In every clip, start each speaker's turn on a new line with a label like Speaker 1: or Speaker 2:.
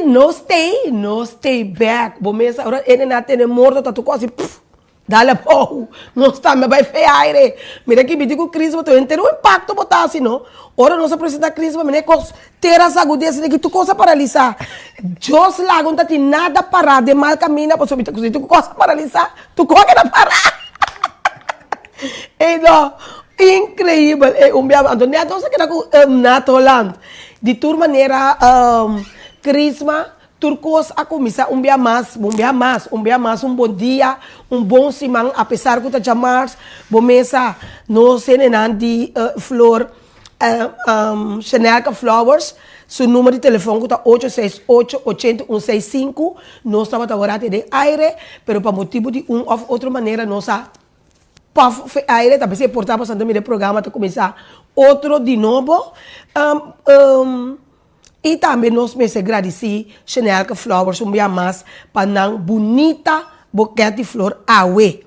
Speaker 1: I nos t'ei, nos t'ei bèk. Bo mes ora e nena tene morto ta tur kos i pff, dale abou. Nos tambe bai fe aire. Mira ki biti ku Crisma ta henter un impakto bo ta hasi no. Ora nos a presenta Crisma mira e kos tera sagudi asina ki tur kos a paralisá. Dios laga un ta tin nada pará den mal kaminda pasobra mi ta kusi tur kos a paralisá, tur kos a keda pará. Ey no, increibel ey un bia anto net nos a keda cu Nat Holland. Di tur manera Crisma tur cos a cuminsa un bia mas, un bia mas, un bia mas, un bon dia, un bon siman apesar cu ta djamars bo mesa nos hendenan di flor Chanelka Flowers su numero di telefon cu ta ocho seis ocho ochenta un seis sinku nos tabata wor ati den aire pero pa motibo di un of otro manera nos a Paf fe aire ta bisa e porta pasobra mira e programa ta kuminsá otro di nobo. I tambe nos mester gradisí Shenelka Flowers un bia mas pa nan bunita boket di flor awe.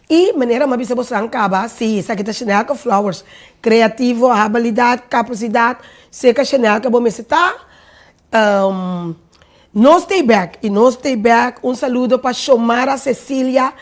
Speaker 1: I manera mi a bisa boso kaba, si esaki ta Shenelka Flowers, kreativo, habilidat, kapasidat, serka Shenelka bo mester ta. Nos ta bek y nos ta bek un saludo pa Shomara Cecilia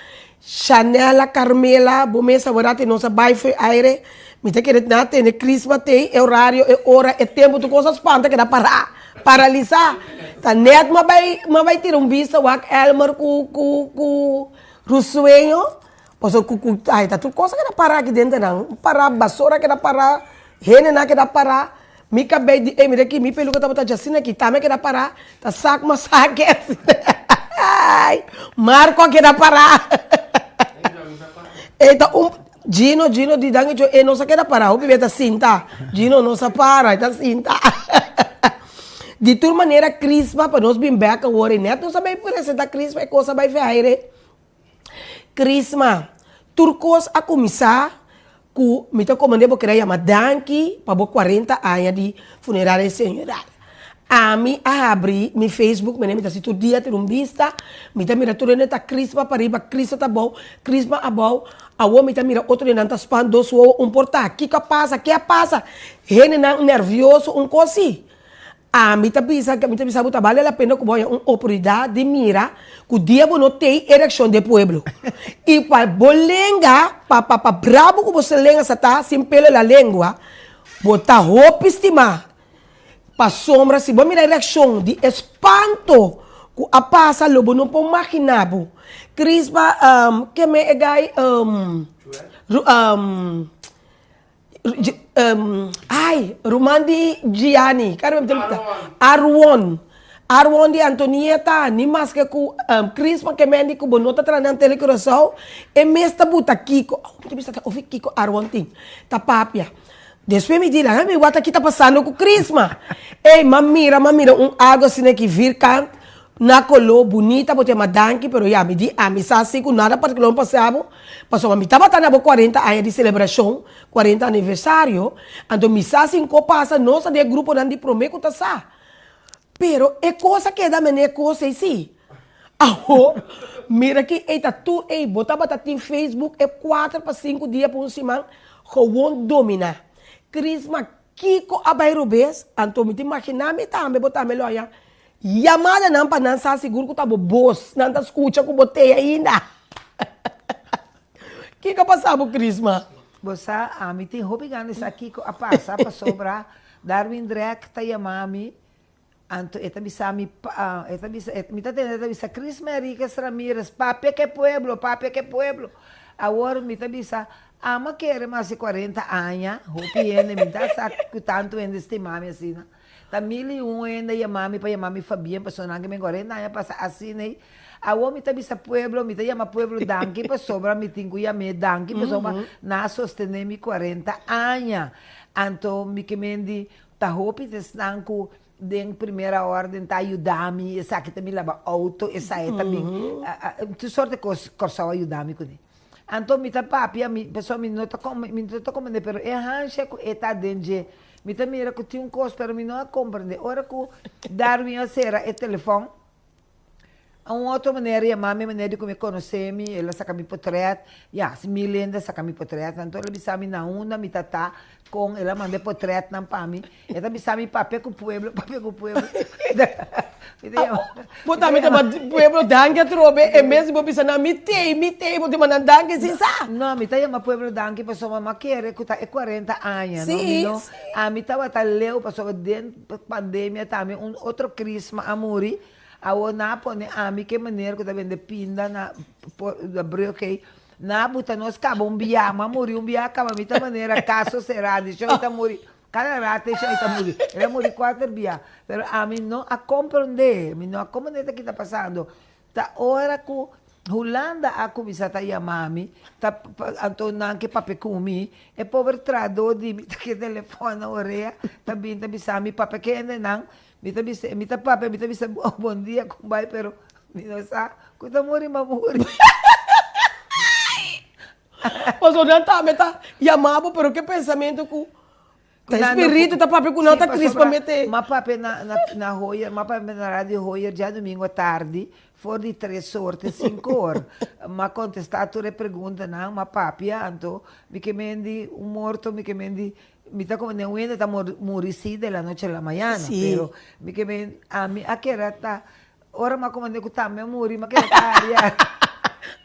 Speaker 1: Shanela Carmela bo mes awor nos a bay fo'i aire mi ta kere na tene Crisma tey e horario e ora e tempo tur cos a spanta keda para paralisa ta net mi a bay mi a bay tira un bista wak Elmer cu cu cu Rusueño pasobra cu cu ay ta tur cos a keda para aki denter nan para basora a keda para hendenan a keda para. Mi kabei di, ey mira aki, mi peluka tabata djasina aki, tame a keda pará, ta sak ma sake asina. Marco a keda pará. Ey ta un, Gino, Gino di dan e no sa keda pará, hopi bia ta sinta. Gino no sa para, e ta sinta. Di tur manera Crisma pa nos bin bek awor, e net nos a bay presenta Crisma, e kos a bay fehaire. Crisma, tur kos a kuminsá ku mi ta komand'é bo kere yama danki pa bo kuarenta aña di funeraria señoral. Ami a habri mi Facebook, mene mi ta hasi tur dia tira un bista, mi ta mira tur hende ta Crisma pariba, Crisma ta abou, Crisma abou, awor mi ta mira otro hendenan ta span dos wowo un por ta, kiko a pasa, ke a pasa? Hendenan nervioso un kos si. Ami ta bisa, mi ta bisa bo ta bale la pena ku bo haña un oportunidat di mira ku dia bo no tei e reakshon di e pueblo. I pa bo lenga, pa pa pa brabo ku bo sa lenga sa ta sin pelo en la lengua, bo ta hopi stimá. Pasobra si bo mira e reakshon di e spanto ku a pasa lo bo no por maginá bo. Crispa, ke me e gai Ay, ruman di Gianni, Arwon, Arwon di Antonieta, ni maske ku Crisma ke men di ku bo no ta traha nan Tele Curaçao, e mes ta buta kiko, oh mi ta bisa ta ofi kiko Arwon tin, ta papia. Despues mi di laga mi wak ta ki ta pasando ku Crisma. Ey, m'a mira, m'a mira un algo asina ki vierkant, na koló bunita, bo ta yama danki, pero ya mi di ami sa si ku nada partikular no pasa bo, pasobra mi tabata na bo kuarenta aña di selebrashon, kuarenta aniversario, anto mi sa si un ko pasa nos ta den e gruponan di promé ku ta sa. Pero e kos a keda mene e kos ei si. Awo, mira ki ei ta tur ei, bo tabata tin Facebook e kuater pa sinku dia pa un siman, gewon dominá. Crisma, kiko a bai robes? Anto mi ta imaginá mi tambe bo tambe lo haña Yamadanan pa nan sa sigur ku ta bo bos, nan ta skucha ku bo tei ainda. Kiko a pasa bo, Crisma?
Speaker 2: Bo sa, ami tin hopi gana di sa kiko a pasa pasobra Darwin Drek ta yama mi, anto e ta bisa mi, e ta bisa, mi ta tende e ta bisa, Crisma Henriquez Ramirez, papia ke pueblo, papia ke pueblo. Awor mi ta bisa, amo a kere mas di kuarenta aña, hopi hende, mi ta sa ku tantu hende stima mi asina. Ta mil i un hende a yama mi pa yama mi Fabien pasobra nan ke mi kuarenta aña pasa asina ei. Awor mi ta bisa pueblo, mi ta yama pueblo danki pasobra mi tin ku yam'é danki pasobra nan a sostené mi kuarenta aña. Anto mi ke men di ta hopi di esnan ku den primera orden ta yuda mi, esaki ta bin laba outo, esei ta bin tur sorte kos Kòrsou a yuda mi kuné. Anto mi ta papia, mi pasobra mi no ta mi no ta komprendé pero e hansha ku e ta den dje Mi ta mira ku tin un kos pero mi no a komprende. Ora ku Darwin a sera e telefòn, Un otro manera yama mi, manera di ku mi konosé mi, el a saka mi potrèt, ya, si mi lenda saka mi potrèt, anto el a bisa mi na unda mi ta ta, kon el a manda e potrètnan pa mi, e ta bisa mi papia ku pueblo, papia ku pueblo. Mi ta yama.
Speaker 1: Bo tambe ta manda pueblo danki atrobe, en bes di bo bisa nan mi tei, mi tei, bo ta manda nan danki sin sa.
Speaker 2: No, mi ta yama pueblo danki pasobra mi a kere ku ta e kuarenta aña, no, mi no, ami tabata leu pasobra den pandemia tambe un otro krisma a muri. Awor nan a pone ami ke meneer ku ta bende pinda na na brug ei, nan a buta nos kaba un bia, mi a muri un bia kaba mi ta manera kaso será di shon i ta muri, kada rato e shon i ta muri, el a muri kuater bia, pero ami no a komprondé, mi no a komprondé ta ki ta pasando, ta ora ku Hulanda a kuminsá ta yama mi, ta anto nan ke papia ku mi, e pober trahadó di mi ta ke telefòn na orea ta bin ta bisa mi papia ke hendenan Mi ta bisa, mi ta papia, mi ta bisa bon dia con bai, pero mi no sa cu ta muri ma muri.
Speaker 1: Pasobra nan tambe ta yama bo, pero ke pensamento cu ta espiritu ta papia cu nan ta crispa mete.
Speaker 2: Ma papia na na na Hoyer, ma papia na radio Hoyer djadomingo atardi for di tres or te cinco or. Ma contesta tur e preguntanan, ma papia, anto mi ke mendi un morto, mi ke mendi Mi ta como den un hende ta muri si de la noche a la mañana,
Speaker 1: Sí.
Speaker 2: pero mi ke men ami a keda ta ora mi a komende ku tambe a muri mi a keda ta haria.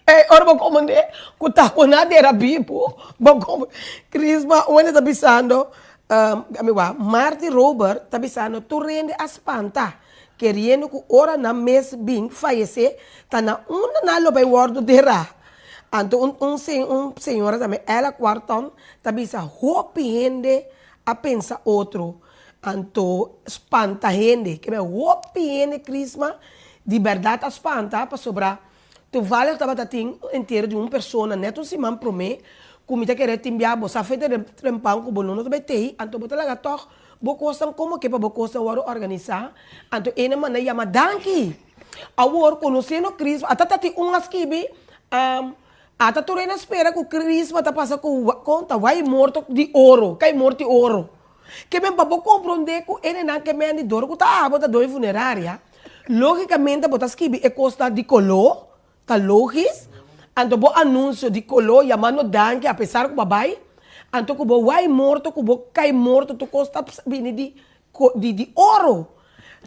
Speaker 1: Ey, ora bo komende ku ta bo na dera bibu, bo kom Crisma, un hende ta bisando, mi wak, Marty Robert ta bisando tur hende a spanta, keriendo ku ora nan mes bin fayesé ta na unda nan lo bai wòrdu derá. Anto un un un señora tambe, Ella Cuarton, ta bisa hopi hende a pensa otro, anto spanta hende. Ke men hopi hende Crisma di berdad a spanta pasobra toevallig tabata tin un entierro di un persona net un siman prome ku mi ta kere tin bia bo sa fete den trempan ku bo no no ta bai tei anto bo ta laga tog bo kosnan komo ke pa bo kosnan wòrdu organisá anto ene manda yama danki. Awor konosiendo Crisma ata ta tin un a skibi Ata tur hende a spera ku Crisma ta pasa ku konta wai morto di oro, kai morto di oro. Ke men pa bo komprondé ku hendenan ke men di dor ku ta abo ta dor e funeraria, lógikamente bo ta skibi e kosnan di koló, ta lógis, anto bo anunsio di koló yamando danki apesar ku bo a bai, anto ku bo wai morto ku bo kai morto tur kos ta bini di di di oro.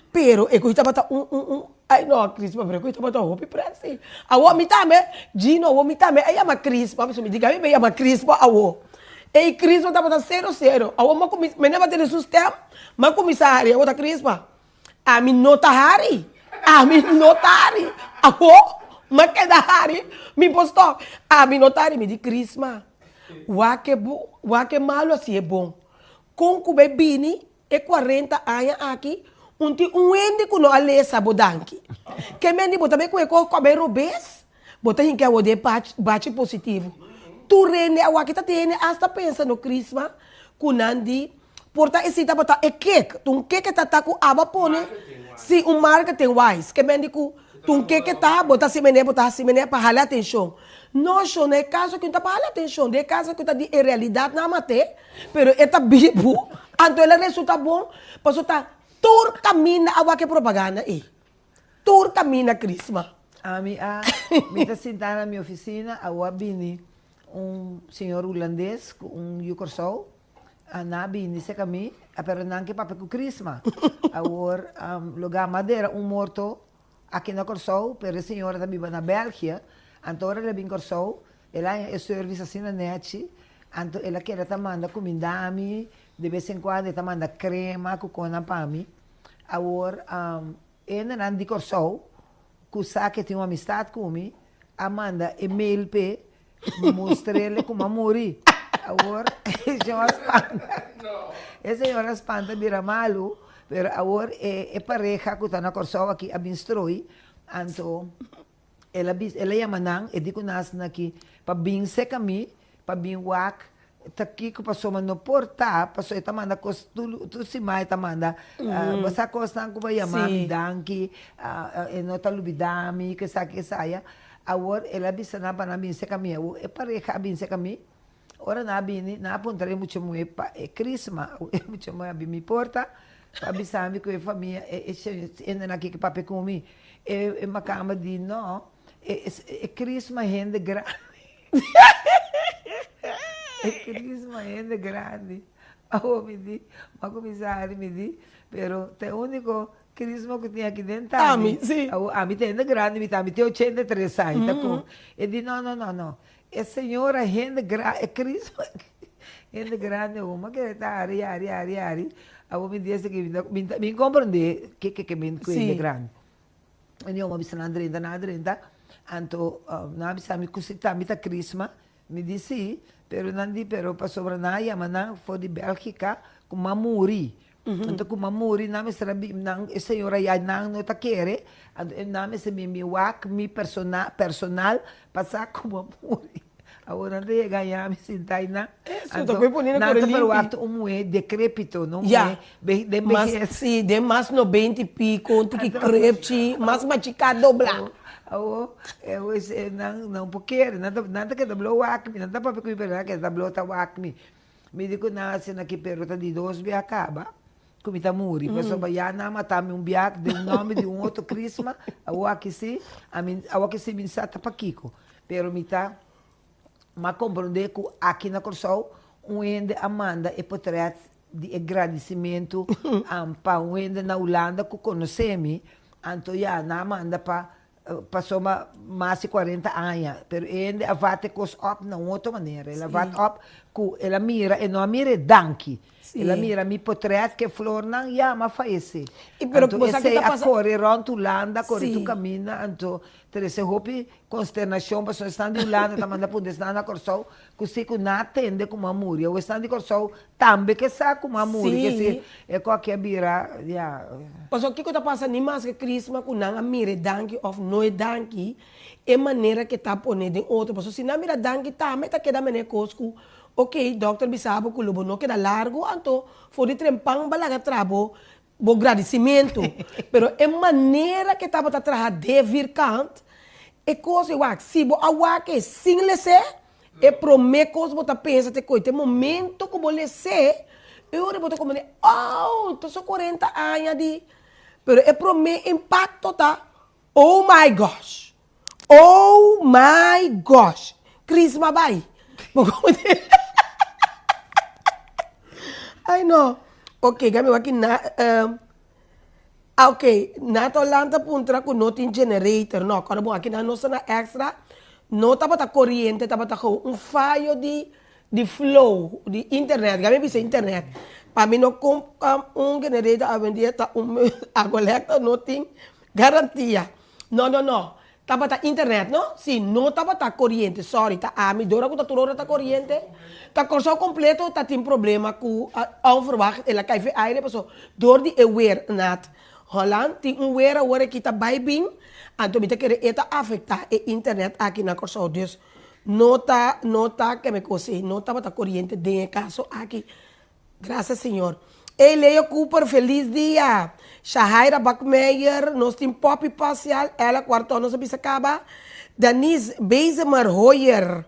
Speaker 1: Pero e koe tabata un un un ay no Crispa pero e koe tabata hopi pret si. Awor mi tambe Gino awor mi tambe a yama Crispa pasobra mi di mi yama Crispa awor. Ey Crispa tabata sero sero awor mi a kuminsa mi never tene su stem mi a kuminsa hari awor ta Crispa ami no ta hari ami no ta hari awor mi a keda hari mi por stop ami no ta hari mi di Crisma wak e bo wak e malo hasi e bon kon ku bay bini E kuarenta aña aki, un tin un hende ku no a lesa bo danki. Ke men di bo ta bay ku e kos ku a bay robes? Bo ta hinka awor den e bachi positivo. Tur hende awaki ta tin hende asta pensa no Crisma ku nan di por ta esei tabata e kek. Ta un kek e ta ta ku abo a pone si un marketing wise. Ke men di ku ta un kek e ta bo ta hasi mene bo ta hasi mene pa hala atenshon. No sho na e kaso aki no ta pa hala atenshon. Den e kaso aki ta di e realidat nan a mat'é. Pero e ta bibu, anto el a resulta bon, pasobra ta tur kaminda a wak e propaganda ei. Tur kaminda, Crisma.
Speaker 2: Ami a, mi ta sintá na mi ofisina, awor a bini un señor hulandes ku un yu Kòrsou, nan a bini serka mi, pero nan ke papia ku Crisma. Awor, lugá madera un morto aki na Kòrsou, pero e señora ta biba na België, anto ora el a bin Kòrsou, el a haña e service asina nèchi, Anto el a keda ta manda kuminda mi, de bes en kuando e ta manda krema ku konan pa mi. Awor, e hendenan di Kòrsou ku sa ku e tin un amistat ku mi, a manda e mail p'e, mustr'el ku mi a muri. Awor, e señor a spanta, e señor a spanta bira malu, pero awor e pareha ku ta na Kòrsou aki a bin stroi, anto. El a bisa, el a yama nan, e di ku nan asina aki, pa bin seka mi, pa bin wak ta kiko, pasobra no por ta, pasobra e ta manda kos tur tur siman e ta manda, bo sa kosnan ku bo a yama mi danki, e no ta lubida mi, kesaki kesaya. Awor el a bisa nan pa nan bin seka mi, awor e pareha a bin seka mi, ora nan a bini, nan a puntra e mucha muhé pa e krisma, awor e mucha muhé a bin mi porta. Pa bisa mi ku e famia e e hendenan aki ke papia ku mi e e makamba di no e e Crisma hende grandi e Crisma hende grandi awor mi di mi a kuminsá hari mi di pero ta e úniko Crisma ku tin aki den ta mi awor ami ta hende grandi mi ta mi tin 83 aña ta kon e di no no no no E señora hende gra e Crisma hende grandi awor mi a kere ta hari hari hari hari awor mi di esaki mi ta mi ta mi comprende ke ke men ku hende grandi e mi oma a bisa nan a drenta nan a drenta anto nan a bisa mi ku si tambe ta Crisma mi di si pero nan di pero pasobra nan a yama nan for di Belgica ku mi a muri Anto ku mi a muri nan mester a bin nan e señora ya nan no ta kere anto e nan mester bin bin wak mi persona personal pa sa ku mi a muri awor nan ta yega aña mi sinta aynan
Speaker 1: Eso ta koe pone na
Speaker 2: nan
Speaker 1: kore
Speaker 2: ta
Speaker 1: limpi.
Speaker 2: verwachta un muhe decrepito no un
Speaker 1: Ya.
Speaker 2: muhe be den
Speaker 1: Mas
Speaker 2: behes.
Speaker 1: si den mas noventa y pico un tiki
Speaker 2: Anto
Speaker 1: krepchi mas machiká dobla.
Speaker 2: Awor awor e nan nan por kere nan ta nan ta keda blo wak mi nan ta papia ku mi pero nan ta keda blo ta wak mi. Mi di ku nan asina ki pero ta di dos bia kaba ku mi ta muri pasobra ya nan a mata mi un bia den un nomber di un otro crisma awor aki si ami awor aki si mi sa ta pakiko pero mi ta mi a komprende ku aki na Kòrsou un hende a manda e potret di e gradisimentu pa un hende na Hulanda ku konosé mi anto ya nan a manda pa Pasobra mas di cuarenta aña, pero e hende a vat e cos op na un otro manera. El a vat op cu el a mira, e no a mira e danki. El a mira mi potret cu e flornan, ya, m'a fayece. Anto esey a core rond Hulanda, a core tur caminda, anto trece hopi consternacion pasobra esnan di Hulanda ta manda punta esnan na Corsou cu si cu nan a tende cu m'a muri. Awor esnan di Corsou Tambe ke sa ku m'a muri ke si e koki a bira ya.
Speaker 1: Pasobra kiko ta pasa ni maske Crisma ku nan a mira e danki of no e danki e manera ke ta pone den otro pasobra si nan mira danki tambe ta keda mene kos ku ok dokter bisa bo ku lo bo no keda largo anto for di trempan bo a laga traha bo bo gradisimentu pero e manera ke tabata traha de vierkant e kos ei wak si bo a wak e sin lese E promé kos bo ta pensa ta koe te momento ku bo les'é, e ora bo ta komprendé, oh, ta so 40 aña di. Pero e promé impakto ta, oh my gosh, oh my gosh, Crisma bai. Bo komprendé? Ai no. Ok, gami wak na, Ok, Nat Holland ta puntra ku no tin generator. No, kòrda bon, akinan nos ta na extra, no tabata koriente, tabata gou un fayo di di flow, di internet, gami bisa internet. Pa mi no kompra un generator awendia ta un Aqualectra no tin garantia. No, no, no, Tabata internet no? Si, no tabata coriente, sorry, ta ami, dora cu ta tur ora ta coriente, ta Corsou completo ta tin problema cu onverwacht el a cay fe aire paso door di e weer nat Holland tin un weer awor aki ta bay bin, anto mi ta kere e ta afecta e internet aki na Corsou, dus no ta no ta keme cos ey, no tabata coriente den e caso aki. Gracias Señor. Ey Leo Cooper feliz dia. Shahaira Bakmeyer, nos tin Poppy Pasial, Ella Cuarton nos a bisa caba. Denise Bezemer Hoyer,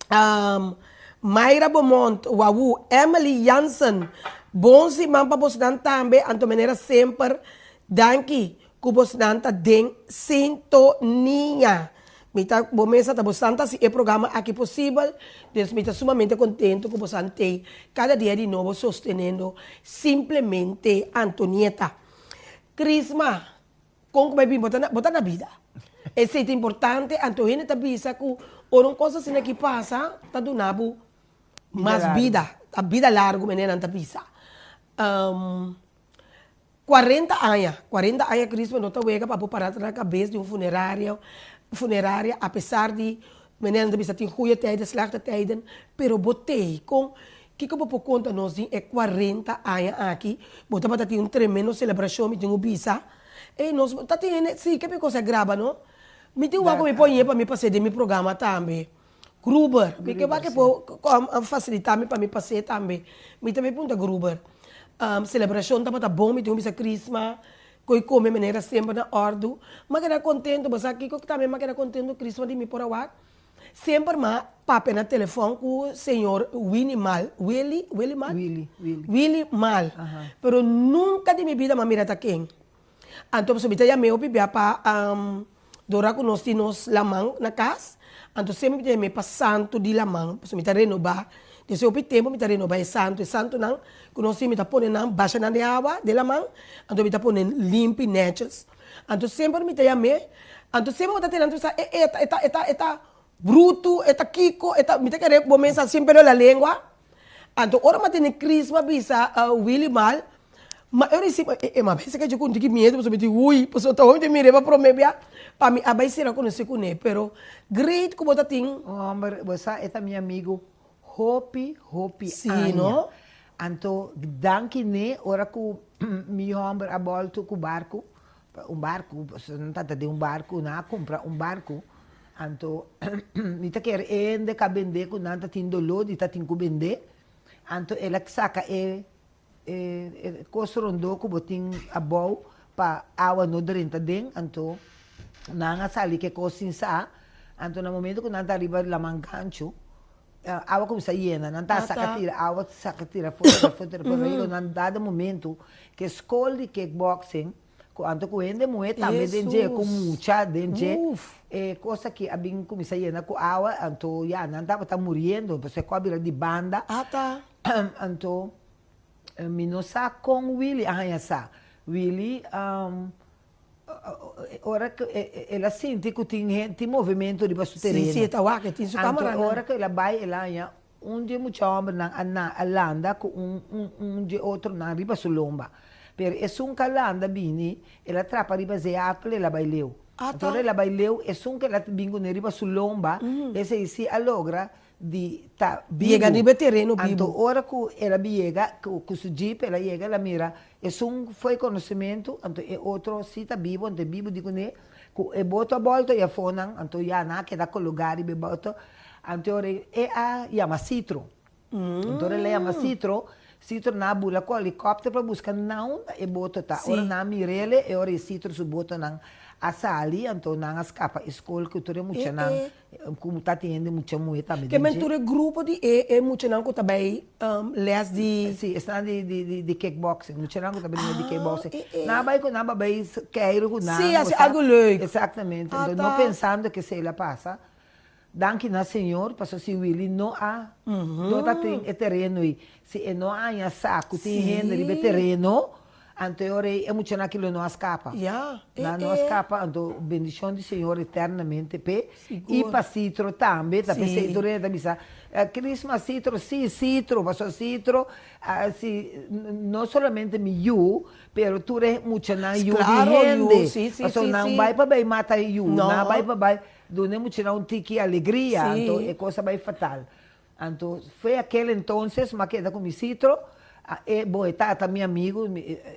Speaker 1: um, Mayra Beaumont, Wawu, Emily Jansen. Bon siman pa bosnan tambe, anto manera semper, danki ku bosnan ta den sintonia. Mi ta, bo mesa ta bosan ta hasi e programa aki posibel, dus mi ta sumamente contento cu bosan t'ey cada dia di nobo sostenendo Simplemente Antonieta. Crisma, con cu bay bin bo ta bo ta na bida. Esey ta importante, anto hende ta bisa cu ora un cos asina aki pasa ta duna bo mas bida, ta bida largo manera nan ta bisa. 40 aña, 40 aña Crisma no ta wega pa bo para na cabes di un funerario, funeraria a pesar di meneer nan ta bisa tin goeie tijden, slechte tijden, pero bo tei con kico bo por conta nos den e 40 aña aki, bo tabata tin un tremendo celebracion mi tin cu bisa, ey nos ta tin hende si ke mi cosa graba no, mi tin wak cu mi poñe pa mi pase den mi programa tambe. Gruber, mi ke wak e por fasilita mi pa mi pas'é tambe. Mi ta bay punta Gruber. Selebrashon tabata bon, mi tin un bisa Crisma, ku e kome manera semper na òrdu. M'a keda kontentu, bo sa kiko tambe m'a keda kontentu Crisma di mi por a wak? Semper m'a papia na telefòn ku señor Winnie Mal, Willy, Willy Mal?
Speaker 2: Willy, Willy.
Speaker 1: Willy Mal. Pero nunka di mi bida m'a mira ta ken. Anto pasobra mi ta yam'é hopi bia pa dora ku nos tin nos laman na kas, anto semper mi ta yam'é pa santu di laman, pasobra mi ta renobá. Desde hopi tempu mi ta renobá e santu, e santunan ku nos tin mi ta pone nan, basha nan den awa, den laman, anto mi ta pone limpi nètjes. Anto semper mi ta yam'é, anto semper bo ta tene anto mi sa e e ta e ta e ta e ta brutu, e ta kiko, e ta, mi ta kere bo mesa sin pelo la lengua. Anto ora mi a tene Chris mi a bisa Willy mal, ma e risibi e e ma pensa ke dje ku un tiki miedu pasobra mi di hui, pasobra ta hopi ta mir'é pa prome bia pa mi a bai sera konosé kuné, pero great ku bo ta tin.
Speaker 2: Homber, bo sa e ta mi amigu hopi hopi
Speaker 1: Sí,
Speaker 2: aña.
Speaker 1: no?
Speaker 2: Anto danki n'e ora ku mi homber a bolto ku barku, un barku, pasobra nan tata den un barku, nan a kumpra un barku, anto mi ta kere e hende ka bende ku nan ta tin doló di ta tin ku bende, anto el a saka e e kos rondó ku bo tin abou pa awa no drenta den, anto nan a sali ku e kos sin sa, anto na momento ku nan ta riba laman ganchu, awa kuminsá yena, nan ta saka tira awa, saka tira afó, tira afó, tira afó, pero nan dado momento ku e skol di kickboxing, ku anto ku hende muhé tambe den dje, ku mucha den dje, e kos aki a bin kuminsá yena ku awa, anto ya nan tabata muriendo, pasobra e kos a bira di banda. Anto mi no sa kon Willy a haña sa. Willy ora ku el a sinti ku tin hende, tin movimento riba su tereno.
Speaker 1: Si, si, e ta wak, e tin su kamaranan.
Speaker 2: Anto ora ku el a bai el a haña un di e mucha hòmbernan a na a landa ku un un un di e otronan riba su lomba. Pero esun ku a landa bini, el a trapa riba zeapel el a bai leu. Anto ora el a bai leu, esun ku el a bin kuné riba su lomba, esei si a logra di ta bibu.
Speaker 1: Yega riba e tereno bibu.
Speaker 2: Anto ora ku el a bin yega ku su jeep, el a yega el a mira esun fo'i konosementu, anto e otro si ta bibu, anto e bibu di kuné ku e boto a bolto i afonan, anto ya nan a keda kologá riba e boto, anto e ora e a yama Citro. Anto ora el a yama Citro, Citro nan a bula ku helikòpter pa buska na unda e boto ta. Ora nan a mir'el e ora e Citro su botonan a sali, anto nan a skapa e skol ku tur e muchanan Ku ta tin hende mucha muhe tambe
Speaker 1: Ke
Speaker 2: den
Speaker 1: men
Speaker 2: dje.
Speaker 1: tur e grupo di e e muchanan ku ta bai les di.
Speaker 2: Si, esnan di di di di kickboxing, muchanan ku ta bai di kickboxing.
Speaker 1: Ah, e e.
Speaker 2: Nan a bai ku nan pa bai keiru ku nan.
Speaker 1: Si, hasi algu leuk.
Speaker 2: Exactamente.
Speaker 1: Ah
Speaker 2: Enton no
Speaker 1: ta.
Speaker 2: pensando ke esei la pasa. Danki na Señor pasobra si Willy no a no ta tin e tereno ei, si e no a haña sa ku tin hende riba e tereno, Anto e ora ei e muchanan aki lo no a skapa.
Speaker 1: Ya, e
Speaker 2: Nan no a
Speaker 1: e.
Speaker 2: skapa, anto bendishon di Señor eternamente p'e. I
Speaker 1: Sigur.
Speaker 2: pa Citro tambe, ta p'esei
Speaker 1: Si.
Speaker 2: tur hende ta bisa, Christmas Citro, si Citro, pasobra Citro a si no solamente mi yu, pero tur e muchanan yu di
Speaker 1: Claro, yu,
Speaker 2: hende.
Speaker 1: si, si,
Speaker 2: Pasobra
Speaker 1: si,
Speaker 2: nan
Speaker 1: si.
Speaker 2: bai pa bai mata e yu,
Speaker 1: No.
Speaker 2: nan bai pa bai duna e muchanan un tiki alegria, anto
Speaker 1: Si.
Speaker 2: e kos a bai fatal. Anto fue aquel entonces m'a keda ku mi Citro, e bo e tata mi amigu,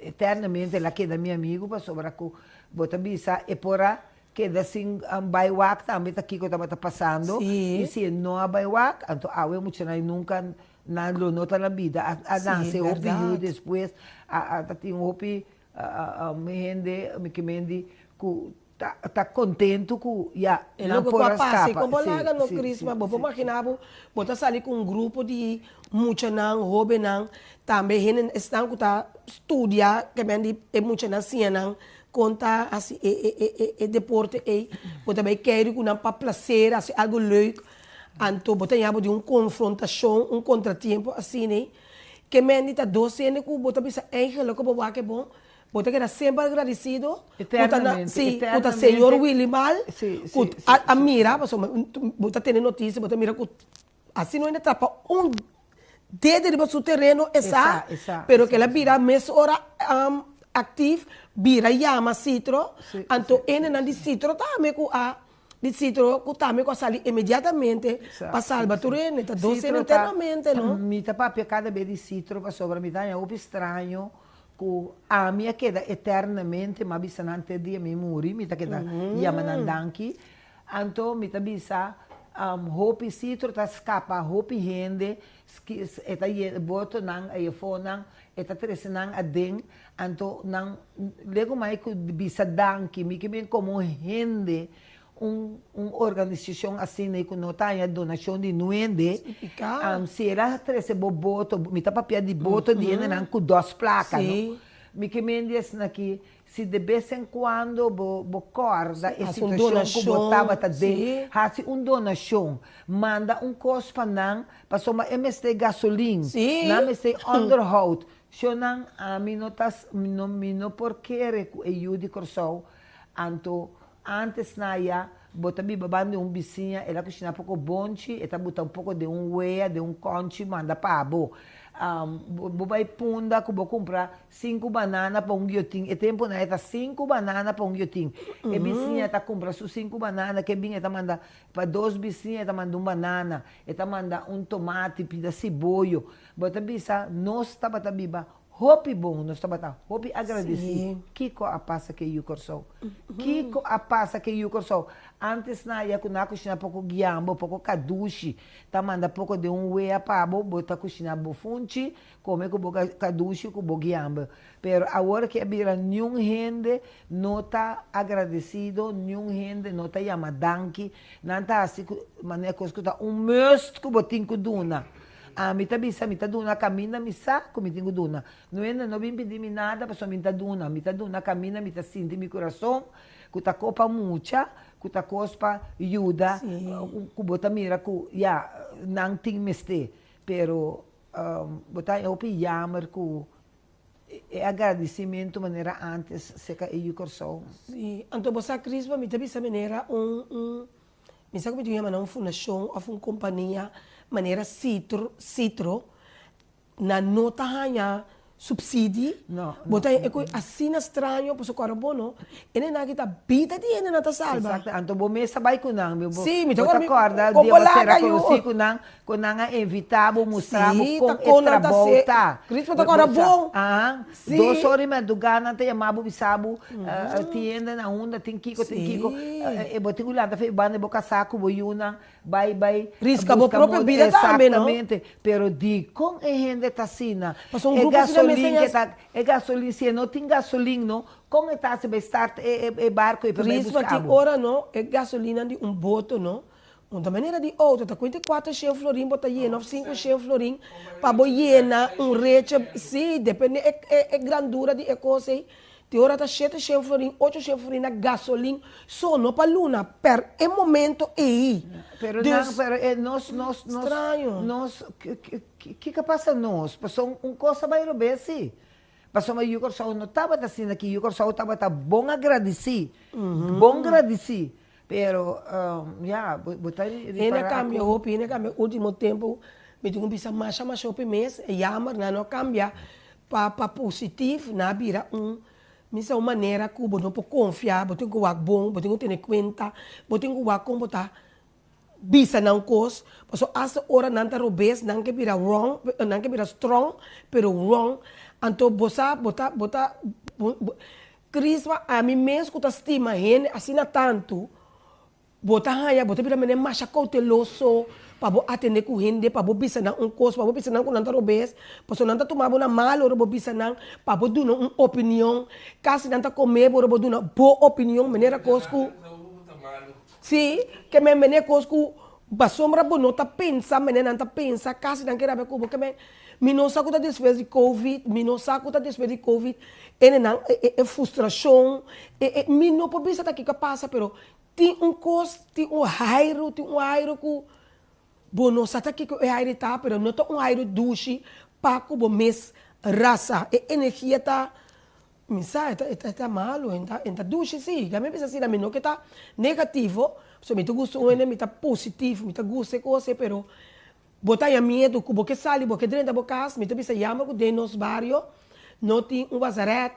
Speaker 2: eternamente el a keda mi amigu pasobra ku bo ta bisa e por a keda sin bai wak tambe ta kiko tabata pasando i si e no a bai wak anto awe muchanan nunka nan lo no ta na bida a nase hopi yu despues a tin hopi hende mi ke mendi ku Ta kontentu ku ya
Speaker 1: E
Speaker 2: nan
Speaker 1: loke ku
Speaker 2: por
Speaker 1: a
Speaker 2: a
Speaker 1: pasa i
Speaker 2: skapa.
Speaker 1: kon bo
Speaker 2: Sí,
Speaker 1: laga no
Speaker 2: sí,
Speaker 1: Chrisma,
Speaker 2: sí,
Speaker 1: bo por
Speaker 2: sí.
Speaker 1: magina bo, bo ta sali ku un grupo di muchanan, hobennan, tambe hende esnan ku ta studia ke men di e muchanan siña nan kon ta hasi e e e e e deporte ei, bo ta bai keri ku nan pa plaser, hasi algu leuk, anto bo ta ña bo di un konfrontashon, un kontratiempo asina ei, ke men di ta dos hende ku bo ta bisa eigenlijk ku bo wak e bon, Bo ta keda semper agradecido cu ta na,
Speaker 2: Eternamente,
Speaker 1: si, cu ta señor
Speaker 2: eternamente.
Speaker 1: Willy Mal
Speaker 2: Si,
Speaker 1: cu
Speaker 2: si, si,
Speaker 1: a a
Speaker 2: si,
Speaker 1: mira,
Speaker 2: si.
Speaker 1: pasobra bo ta tene noticia, bo ta mira cu asina no hende trapa un dede riba su tereno e sa,
Speaker 2: E sa, e sa,
Speaker 1: pero
Speaker 2: e
Speaker 1: cu el
Speaker 2: sa,
Speaker 1: a
Speaker 2: e sa.
Speaker 1: bira mesora actief, bira yama Citro,
Speaker 2: Si,
Speaker 1: anto
Speaker 2: si, si,
Speaker 1: hendenan di
Speaker 2: si.
Speaker 1: Citro tambe cu a di Citro cu tambe cu a sali inmediatamente
Speaker 2: Sa,
Speaker 1: pa
Speaker 2: si,
Speaker 1: salba
Speaker 2: si.
Speaker 1: tur hende, ta dos hende
Speaker 2: Citro ta,
Speaker 1: internamente, no?
Speaker 2: mi ta papia cada bes di Citro pasobra mi ta haña hopi straño Ku ami a keda eternamente, m'a bisa nan te dia mi muri, mi ta keda yama nan danki. Anto mi ta bisa, hopi sitro ta skapa hopi hende, e ta yena botonan, eyefonnan, e ta trese nan aden, anto nan lego mai ku bisa danki, mi ke bin komo hende. un un organisashon asina ku no ta haña donashon di nuende, si el a trese bo boto, mi ta papia di boto di hendenan ku dos plaka, no? Mi ke men di esnan aki, si de bes en kuando bo bo kòrda e situashon ku bo tabata den, hasi un donashon, manda un kos pa nan, pasobra e mester gasolin, nan mester onderhoud, Shonnan, ami no ta, mi no por kere ku e yu di Kòrsou, anto ántes na ya bo ta biba banda di un bisiña, el a kushiná poko bonchi, e ta buta un poko den un wea, den un kònchi manda pa bo. Bo bai punda ku bo kumpra sinku banana pa un giotin, e tempunan e ta sinku banana pa un giotin. E bisiña ta kumpra su sinku banana, ke bin e ta manda pa dos bisiña e ta manda un banana, e ta manda un tomati, pida siboyo. Bo ta bisa, Nos tabata biba hopi bon, nos tabata hopi agradesí. Kiko a pasa ku e yu Kòrsou? Kiko a pasa ku e yu Kòrsou? Ántes na ya ku nan a kushiná poko giambo, poko kadushi, ta manda poko den un wea pa bo, bo ta kushiná bo funchi, kome ku bo kadushi ku bo giambo. Pero awor ke a bira niun hende no ta agradesido, niun hende no ta yama danki, nan ta hasi ku manera kos ku ta un must ku bo tin ku duna. Ami ta bisa mi ta duna kaminda mi sa ku mi tin ku duna. No hende no bin pidi mi nada pasobra mi ta duna. Mi ta duna kaminda mi ta sinti mi kurason ku ta ko pa mucha, ku ta kos pa yuda, ku bo ta mira ku ya nan tin mester. Pero bo ta haña hopi yamer ku e agradisimentu manera antes serka e yu Kòrsou.
Speaker 1: Sí, anto bo sa Crisma mi ta bisa manera un un Mi sa ku mi tin yama nan un fundashon òf un kompania manera Citro, Citro, nan no ta haña supsidi, bo ta haña e kos asina straño pasobra ku ora bo no, e nenan aki ta bida di hende nan ta salba.
Speaker 2: Exacto, anto bo mes ta bai ku nan,
Speaker 1: bo
Speaker 2: ta kòrda dia bo sera konosí ku nan, ku nan a invitá bo, mustra bo kon e trabou ta.
Speaker 1: Crispo ta kòrda bon.
Speaker 2: Dos ora di mardugá nan ta yama bo bisa bo tienda na unda tin kiko tin kiko e bo tin ku lanta fe banda bo kasá ku bo yunan bai bai
Speaker 1: Riska bo propio bida tambe no.
Speaker 2: Exactamente pero dikon e hende ta asina
Speaker 1: Pasobra un
Speaker 2: e
Speaker 1: grupo asina
Speaker 2: gasolin
Speaker 1: mester
Speaker 2: ke ta e gasolin si e no tin gasolin no kon e ta hasi bai start e e barko ei pa bai
Speaker 1: Risma
Speaker 2: buska
Speaker 1: tin
Speaker 2: bo.
Speaker 1: ora no e gasolinnan di un boto no Un ta manera di auto ta cuenta cuatro shen florin bo ta yena of cinco shen florin pa bo yena un recha si depende e e e grandura di e cos ey tin ora ta shete shen florin ocho shen florin na gasolin so no pa luna per e momento ey
Speaker 2: Pero nan
Speaker 1: dus
Speaker 2: pero e nos nos nos
Speaker 1: straño.
Speaker 2: nos kiko a pasa nos pasobra un cos a bay robes si pasobra yu Corsou no tabata asina aki yu Corsou tabata bon agradeci bon gradeci Pero ya, bo ta
Speaker 1: Hende
Speaker 2: ripará
Speaker 1: a kambia
Speaker 2: ku.
Speaker 1: hopi, hende a kambia ultimo tempu, mi tin ku bisa masha masha hopi mes, e yammer nan no a kambia pa pa positif, nan a bira un, mi sa un manera ku bo no por konfia, bo tin ku wak bon, bo tin ku tene kuenta, bo tin ku wak kon bo ta bisa nan kos, pasobra asta ora nan ta robes nan ke bira wrong, nan ke bira strong, pero wrong, anto bo sa bo ta bo ta bo Crisma, ami mes ku ta stima hende asina tantu, bo ta haña, bo ta bira mene masha kouteloso pa bo atendé ku hende, pa bo bisa nan un kos, pa bo bisa nan ku nan ta robes, pasobra nan ta tuma bo na mal ora bo bisa nan, pa bo duna un opinion, kasi nan ta kome bo ora bo duna bo opinion, manera kos ku, si, ke men mene kos ku pasobra bo no ta pensa manera nan ta pensa, kasi nan ke rabia ku bo, ke men Mi no sa ku ta despues di covid, mi no sa ku ta despues di covid, enenan e e frustrashon, e e mi no por bisa ta kiko a pasa pero tin un kos, tin un hairu, tin un hairu ku bo no sa ta kiko e hairu ta pero no ta un hairu dushi pa ku bo mes rasa, e energia ta mi sa e ta e ta malu, e ta e ta dushi si, ya mi bisa asina mi no ke ta negativo, pasobra mi ta gusta un hende mi ta positivo, mi ta gusta e kos ei pero Bo ta haña miedu ku bo ke sali, bo ke drenta bo kas, mi ta bisa yama ku den nos bario no tin un wazaret,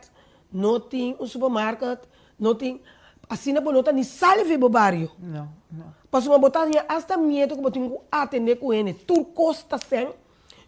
Speaker 1: no tin un supermarket, no tin, asina bo no ta ni sali for bo bario.
Speaker 2: No, no.
Speaker 1: Pasobra bo ta haña asta miedu ku bo tin ku atende ku hende, tur kos ta sèn,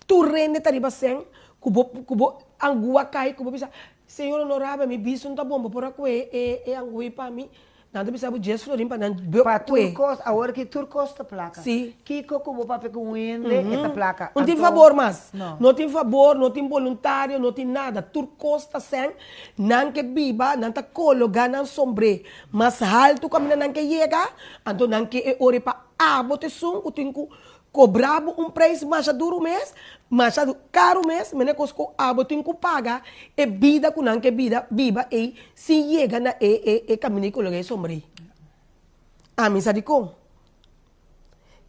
Speaker 1: tur rende ta riba sèn, ku bo ku bo angua kai, ku bo bisa, señor honorable mi biso no ta bon, bo por a kohe e e angua ei pa mi? Nan ta bisa bo djes florin pa nan buk
Speaker 2: Pa tur
Speaker 1: kue.
Speaker 2: kos, awor ki tur kos ta plaka.
Speaker 1: Si.
Speaker 2: Kiko ku bo papia ku un hende, e ta plaka.
Speaker 1: No tin
Speaker 2: Anto,
Speaker 1: fabor mas.
Speaker 2: no.
Speaker 1: No tin fabor, no tin boluntario, no tin nada. Tur kos ta sèn. Nan ke biba, nan ta kologa nan sombré mas haltu kaminda nan ke yega, anto nan ke e ora pa abo ta esun ku tin ku kobra bo un preis masha duru mes, masha karu mes, mene kos ku abo tin ku paga e bida ku nan ke bida biba ei sin yega na e e e kaminda di kologa e sombré. Ami sa dikon.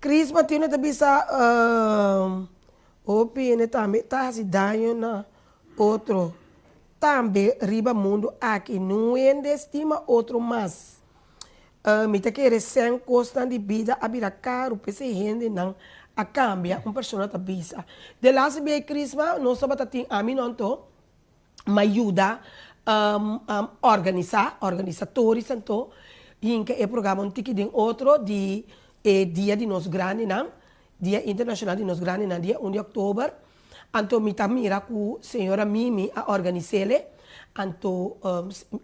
Speaker 1: Chris Martino ta bisa hopi hende tambe ta hasi daño na otro tambe riba mundu aki no hende stima otro mas. Mi ta kere sèn kosnan di bida a bira karu p'esei hendenan a kambia, un persona ta bisa. De laatste bia e Chrisma nos tabata tin ami no anto m'a yuda organisá, organisatoris anto hinka e programa un tiki den otro di e dia di nos grandinan, dia internashonal di nos grandinan dia un di òktober. Anto mi ta mira ku señora Mimi a organis'ele, anto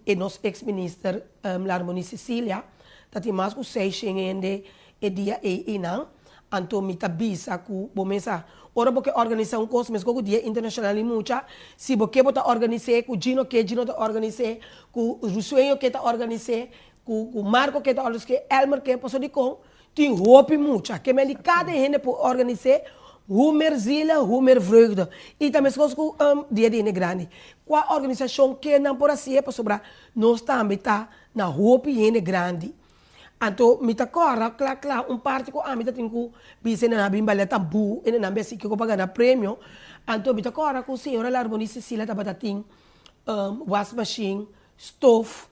Speaker 1: e nos ex minister Larmonie Cecilia ta tin mas ku seishen hende e dia ei einan, anto mi ta bisa ku bo mes a ora bo ke organisa un kos meskos ku dia internashonal di mucha, si bo ke bo ta organis'é, ku Gino ke Gino ta organis'é, ku Rusueño ke ta organis'é, ku ku Marco ke ta organis'é, Elmer ke, pasobra dikon Tin hopi mucha ke men di kada hende por organis'é hoe meer zielen, hoe meer vreugde. I ta meskos ku Dia di Hende Grandi. Kua organisashon ke nan por hasié pasobra nos tambe ta na hopi hende grandi. Anto mi ta kòrda kla kla un parti ku ami ta tin ku bisa e nan a bin balia tambú, e nan besi kiko pa gana premio. Anto mi ta kòrda ku señora Larmonie Cecilia tabata tin wasmashin, stof,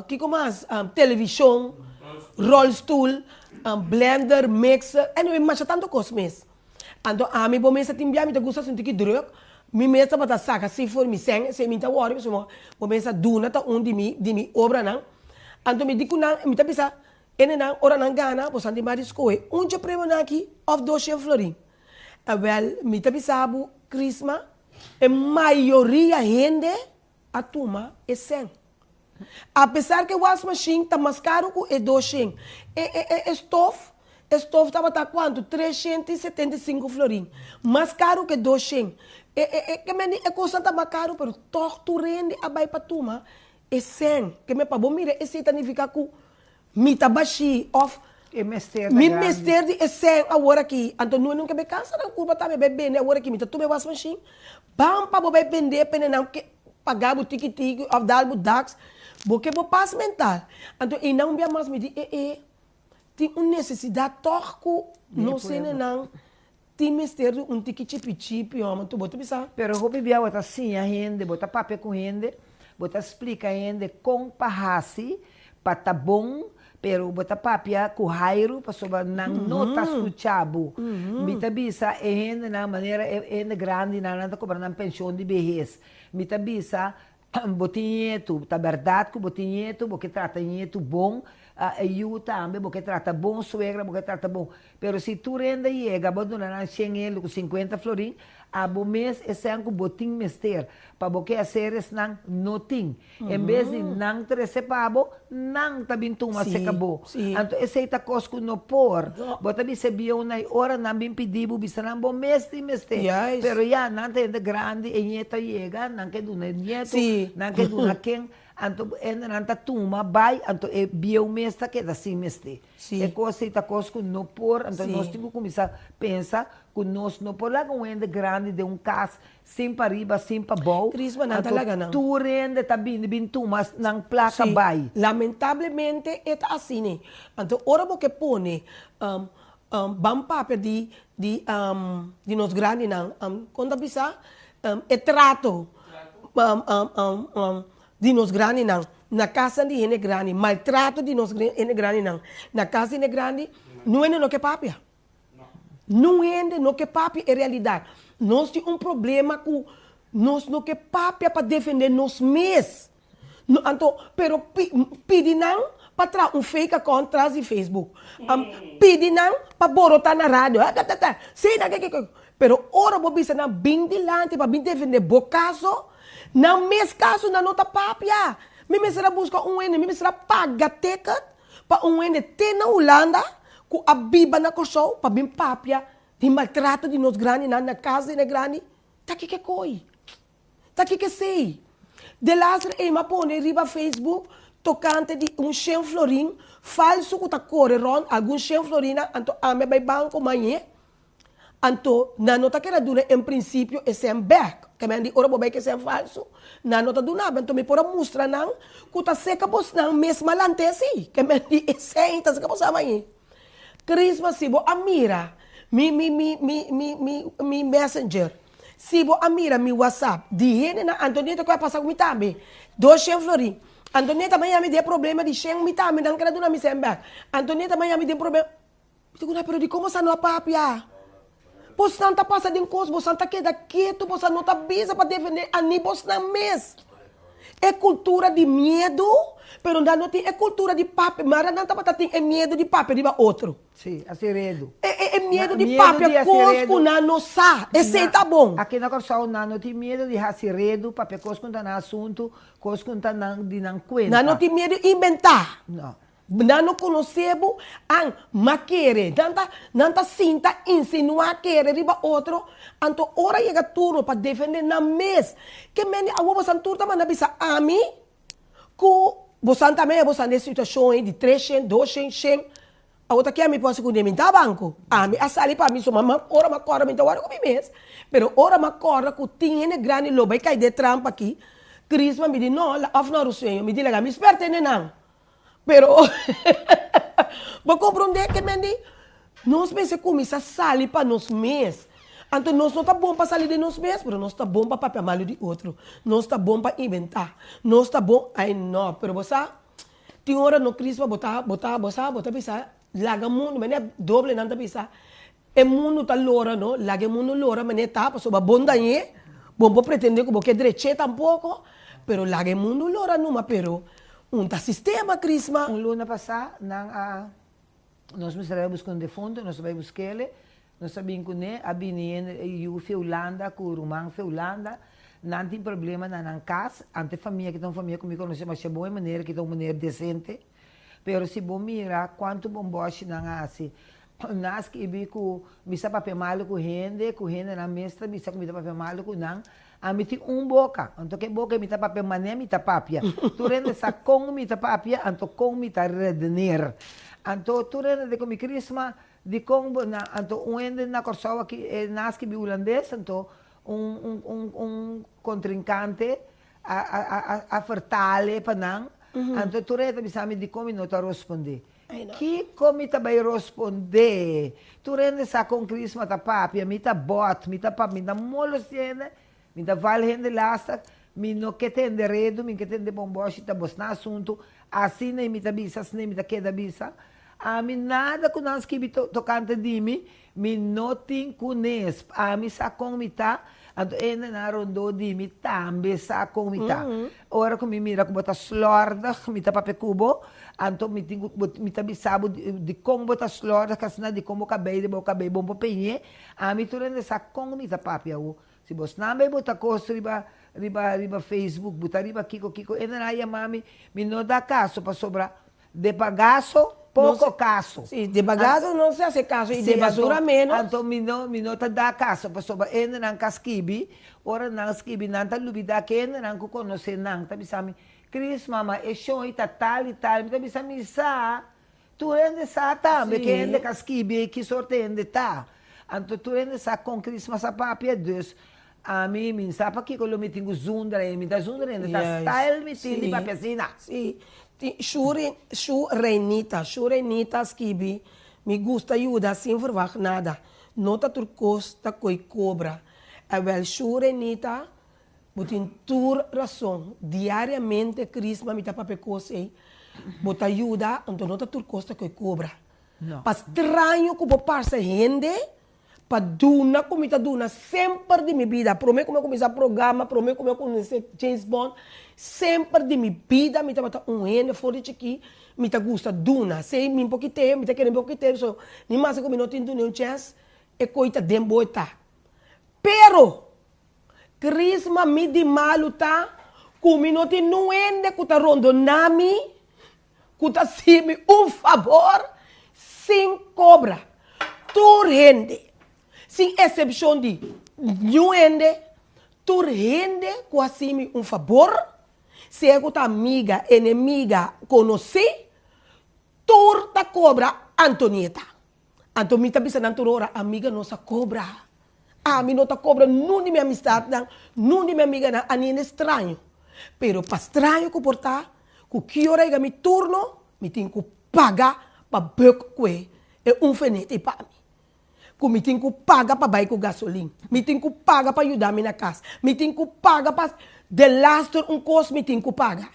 Speaker 1: Kiko mas? Televishon, rolstoel, blender, mixer, anyway masha tantu kos mes. Anto ami bo mes a tin bia mi ta gusta sinti ki druk, mi mes tabata saka si for mi sèn, esei mi ta wòri pasobra bo mes a duna ta un di mi di mi obranan. Anto mi di ku nan, mi ta bisa hendenan ora nan gana bo san tin mari skohe un dje premionan aki òf dos shen florin. Awèl mi ta bisa bo Crisma, e mayoria hende a tuma e sèn. Apesar ku e wasmashin ta mas karu ku e doshen, e e e e stof, e stof tabata kuantu? Treshent i 75 florin. Mas karu ku e doshen. E e e ke men di e kosnan ta mas karu pero tòg tur hende a bai pa tuma e sèn. Ke men pa bo mira esei ta nifiká ku Mi ta bashí òf
Speaker 2: E mester ta
Speaker 1: mi
Speaker 2: grandi.
Speaker 1: mester di e sèn awor aki. Anto no nunka bai kansa nan kurpa tambe bai bende awor aki. Mi ta tuma e wasmashin. Ban pa bo bai bende pene nan ke paga bo tiki tiki òf dal bo daks. Bo ke bo pas mental. Anto einan un bia mas mi di e e tin un nesesidat tòg ku
Speaker 2: Den e
Speaker 1: nos
Speaker 2: pueblo.
Speaker 1: hendenan tin mester di un tiki chipi chipi hòmber. Anto bo ta bisa.
Speaker 2: Pero hopi bia bo ta siña hende, bo ta papia ku hende, bo ta splika hende kon pa hasi pa ta bon, pero bo ta papia ku hairu pasobra nan no ta skucha bo. Mi ta bisa e hendenan manera e hende grandinan nan ta kobra nan penshon di behes. Mi ta bisa bo tin ñetu, ta bèrdat ku bo tin ñetu, bo ke trata ñetu bon, e yu tambe bo ke trata bon, suegra bo ke trata bon. Pero si tur hende yega bo duna nan shen hende ku sinkuenta florin, abo mes esnan ku bo tin mester pa bo ke haser esnan no tin. En bes di nan trese pa bo, nan ta bin tuma seka bo. Anto esei ta kos ku no por. Bo ta bisa e bieunan i ora nan bin pidi bo, bisa nan bo mes tin mester. Pero ya, nan ta hende grandi, e ñetu a yega, nan ke duna e ñetu, nan ke duna ken. Anto hendenan ta tuma bai, anto e bieu mes ta keda sin mester. E kos ei ta kos ku no por, anto nos tin ku kuminsá pensa ku nos no por laga un hende grandi den un kas sin pa riba, sin pa bou,
Speaker 1: Tris ba nan ta
Speaker 2: anto
Speaker 1: laga nan.
Speaker 2: tur hende ta bini bin tuma nan plaka
Speaker 1: Sí,
Speaker 2: bai.
Speaker 1: lamentablemente e ta asina. Anto ora bo ke pone ban papia di di di nos grandinan, kon ta bisa? E trato di nos grandinan na kasnan di hende grandi, maltrato di nos hende grandinan na kas di hende grandi, no hende no ke papia. Nun hende no ke papia e realidat. Nos tin un problema ku nos no ke papia pa defende nos mes. No, anto, pero pi, pidi nan pa traha un fake account tras di Facebook. Am, pidi nan pa borota na radio. Ah, ta, ta, ta. Si, nan ke, ke, ke. Pero ora bo bisa nan bin dilanti pa bin defende bo kaso, nan mes kaso nan no ta papia. Mi mester a buska un hende, mi mester a paga ticket pa un hende te na Hulanda ku a biba na Kòrsou pa bin papia di maltrato di nos grandinan na kas di e grandi. Ta kiko e koi? Ta kiko esei? Delaster ei m'a pone riba Facebook tokante di un shen florin falsu ku ta kore rònt, algun shen florinnan, anto ami a bai banko mañe, anto nan no ta keda duna en prinsipio e sèn bèk. Ke men di ora bo bai ku e sèn falsu, nan no ta duna bo. Anto mi por a mustra nan ku ta seka bosnan mes malante así. Ke men di e sèn ta seka bosnan mañe. Christmas si bo a mira mi mi mi mi mi mi mi messenger. Si bo a mira mi whatsapp di hendenan Antonieta ku a pasa ku mi tambe doshen florin Antonieta m'a yami den problema di shen mi tambe nan keda duna mi shen bek Antonieta m'a yami den problema mi ta kuna pero dikon bosa no a papia bosnan ta pasa den kos bosan ta keda ketu bosan no ta bisa pa defende ani bosnan mes e kultura di miedu pero nan no tin e kultura di papia mara nan tabata tin e miedu di papia riba otro.
Speaker 2: Sí, hasi redu.
Speaker 1: E e e miedu di papia kos ku nan no sa, esei ta bon.
Speaker 2: Aki na Kòrsou nan no tin miedu di hasi redu, papia kos ku ta nan asuntu, kos ku ta nan di nan kuenta.
Speaker 1: Nan no tin miedu inventá.
Speaker 2: No.
Speaker 1: Nan no konosé bo, an ma kere. Nan ta nan ta sinta insinuá kere riba otro, anto ora yega turno pa defendé nan mes, ke mende awor bosan tur ta manda bisa ami ku bosan tambe bosan den situashon ei di treshen, doshen, shen. Awor ta ke ami por hasi ku mi ta banko. Ami a sali pa mi so mama ora mi a kòrda mi ta wòrdu ku mi mes, pero ora mi a kòrda ku tin hende grandi lo bai kai den trampa aki, Crisma mi di no, òf no Ruseño, mi di laga mi spèrta hende nan. Pero bo komprondé ke men di nos mester kuminsá sali pa nos mes. Anto nos no ta bon pa sali den nos mes, pero nos ta bon pa papia malu di otro, nos ta bon pa inventá, nos ta bon, ai no, pero bo sa. Tin ora no Crisma bo ta bo ta bo sa bo ta bisa laga mundu manera doble nan ta bisa e mundu ta lora no laga e mundu lora manera ta pasobra bo dañ'é bo no por pretende ku bo ke drech'é tampoko pero laga e mundu lora numa pero un ta sistema Crisma.
Speaker 2: Un luna pasá nan a Nos mester a bai buska un defunto, nos a bai busk'ele, nos a bin kuné, a bini hende e yu fi Hulanda ku ruman fi Hulanda, nan tin problema na nan kas, ante famia ki ta un famia ku mi konosé masha bon, e manera ki ta un manera desente, pero si bo mira kuantu bombòshi nan a hasi, nan a skibi ku mi sa papia malu ku hende, ku hendenan mes ta bisa ku mi ta papia malu ku nan, Ami tin un boka, anto ke boka mi ta papia manera mi ta papia. Tur hende sa kon mi ta papia, anto kon mi ta redeneer. Anto tur hende ta komi Crisma, dikon bo na, anto un hende na Kòrsou aki e nas ki bi hulandes, anto un un un un kontrinkante a a a a fertale pa nan, anto tur hende ta bisa mi dikon mi no ta rosponde. Kiko mi ta bai rospondé? Tur hende sa kon Crisma ta papia, mi ta bòt, mi ta papia, mi ta molestia hende, mi ta val hende lastig, mi no ke tende redu, mi ke tende bombòshi, ta bosnan asuntu, asina i mi ta bisa, asina i mi ta keda bisa. Ami nada ku nan skibi tokante di mi, Mi no tin ku nes. Ami sa kon mi ta, anto e hendenan rondó di mi tambe sa kon mi ta. Ora ku mi mira ku bo ta slòrdig, mi ta papia ku bo, anto mi tin ku, mi ta bisa bo dikon bo ta slòrdig asina, dikon bo kabei riba bo kabei bon por peñ'é. Ami tur hende sa kon mi ta papia awo. Si bo snan bai bota kos riba riba riba Facebook, bo ta riba kiko kiko, e hendenan a yama mi, mi no da kaso pasobra De bagaso poco caso.
Speaker 1: Si, de bagaso no se hace caso y de basura menos.
Speaker 2: Anto mi no mi no ta da caso pasobra hendenan ka skibi, ora nan skibi nan ta lubida ke hendenan ku konosé nan ta bisa mi, Chris mama e shon ei ta tal i tal, mi ta bisa mi sa, tur hende sa tambe ke hende ka skibi ei ki sorte hende ta, anto tur hende sa kon Christmas a papia dus ami mi sa pakiko lo mi tin ku zundra hende, mi ta zundra hende ta style mi tin di papia asina.
Speaker 1: Si, Tin Shu Shu Reinita Shu Reinita skibi, Mi gusta yuda sin verwagt nada. No ta tur kos ta koy kobra. Awel Shu Reinita, bo tin tur rason. Diariamente Crisma mi ta papia kos ei. Bo ta yuda, anto no ta tur kos ta koy kobra. Pa straño ku bo parse hende, Pa duna ku mi ta duna semper di mi bida, prome ku mi a kuminsá programa, prome ku mi a kuminsá James Bond, semper di mi bida mi tabata un hende for di chikí mi ta gusta duna. Sei mi por kit'é, mi ta kere mi por kit'é, so ni maske ku mi no tin duna un chèns, e koi ta den bo e ta. Pero, Crisma mi di malu ta. Ku mi no tin nun hende ku ta rondoná mi, ku ta hasi mi un fabor sin kobra. Tur hende, sin esepshon di niun hende, tur hende ku hasi mi un fabor, sea ku ta amiga, enemiga, konosí, tur ta kobra Antonieta. Anto mi ta bisa nan tur ora, Amiga no sa kobra. Ami no ta kobra nun di mi amistatnan, nun di mi amiganan, a niende straño. Pero pa straño ku por ta, ku ki ora yega mi turno, mi tin ku paga pa buk kue e un fenete pa mi. Ku mi tin ku paga pa bai ku gasolin, mi tin ku paga pa yuda mi na kas, mi tin ku paga pa delaster un kos mi tin ku paga.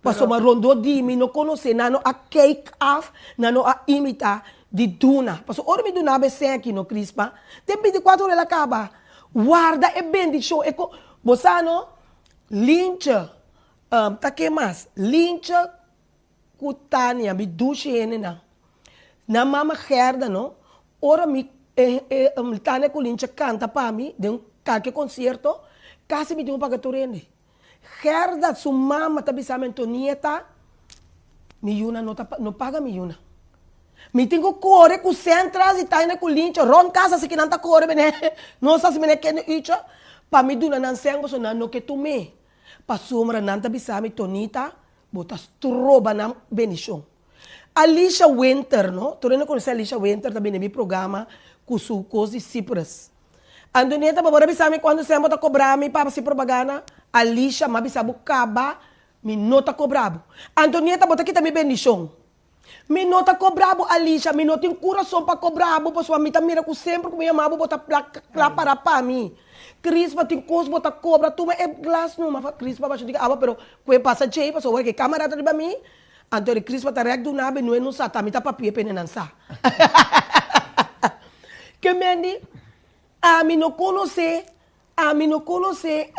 Speaker 1: Pasobra rondó di mi no konosé, nan no a kijk af, nan no a imitá di duna. Pasobra ora mi duna bo e sèn aki no, Crispa, den bintikuater ora el a kaba. Warda e bendishon, e ko, bo sa no, Lintje, ta ke mas? Lintje ku Tania, mi dushi hendenan. Nan mama Gerda no, ora mi Tania ku Lintje kanta pa mi den kalke konsierto, kasi mi tin ku paga tur hende. Gerda su mama ta bisa mi Antonieta, mi yuna no ta no paga mi yuna. Mi tin ku kore ku sentras i taina ku lincho rond kas asiki nan ta kore bene nos hasi bene kende ucho pa mi duna nan sèn pasobra nan no ke tum'é. Pasobra nan ta bisa mi Tonita bo ta stroba nan bendishon. Alicia Winter no, tur hende konosé Alicia Winter ta bini mi programa ku su kos di Cyprus. Antonieta bo por a bisa mi kuantu sèn bo ta kobra mi pa hasi propaganda? Alicia, m'a bisa bo kaba, mi no ta kobra bo. Antonieta bo ta kita mi bendishon. Mi no ta kobra bo Alicia, mi no tin kurason pa kobra bo pasobra mi ta mira ku semper ku mi yama bo bo ta kla para pa mi. Crispa tin kos bo ta kobra, tuma e glas numa. Crispa basha di awa pero ku e pasa djei pasobra ora ku e kamera ta riba mi Anto di Crispa ta rek duna be nue no sa ta mi ta papia pene nan sa. Ke men di ami no konosé ami no konosé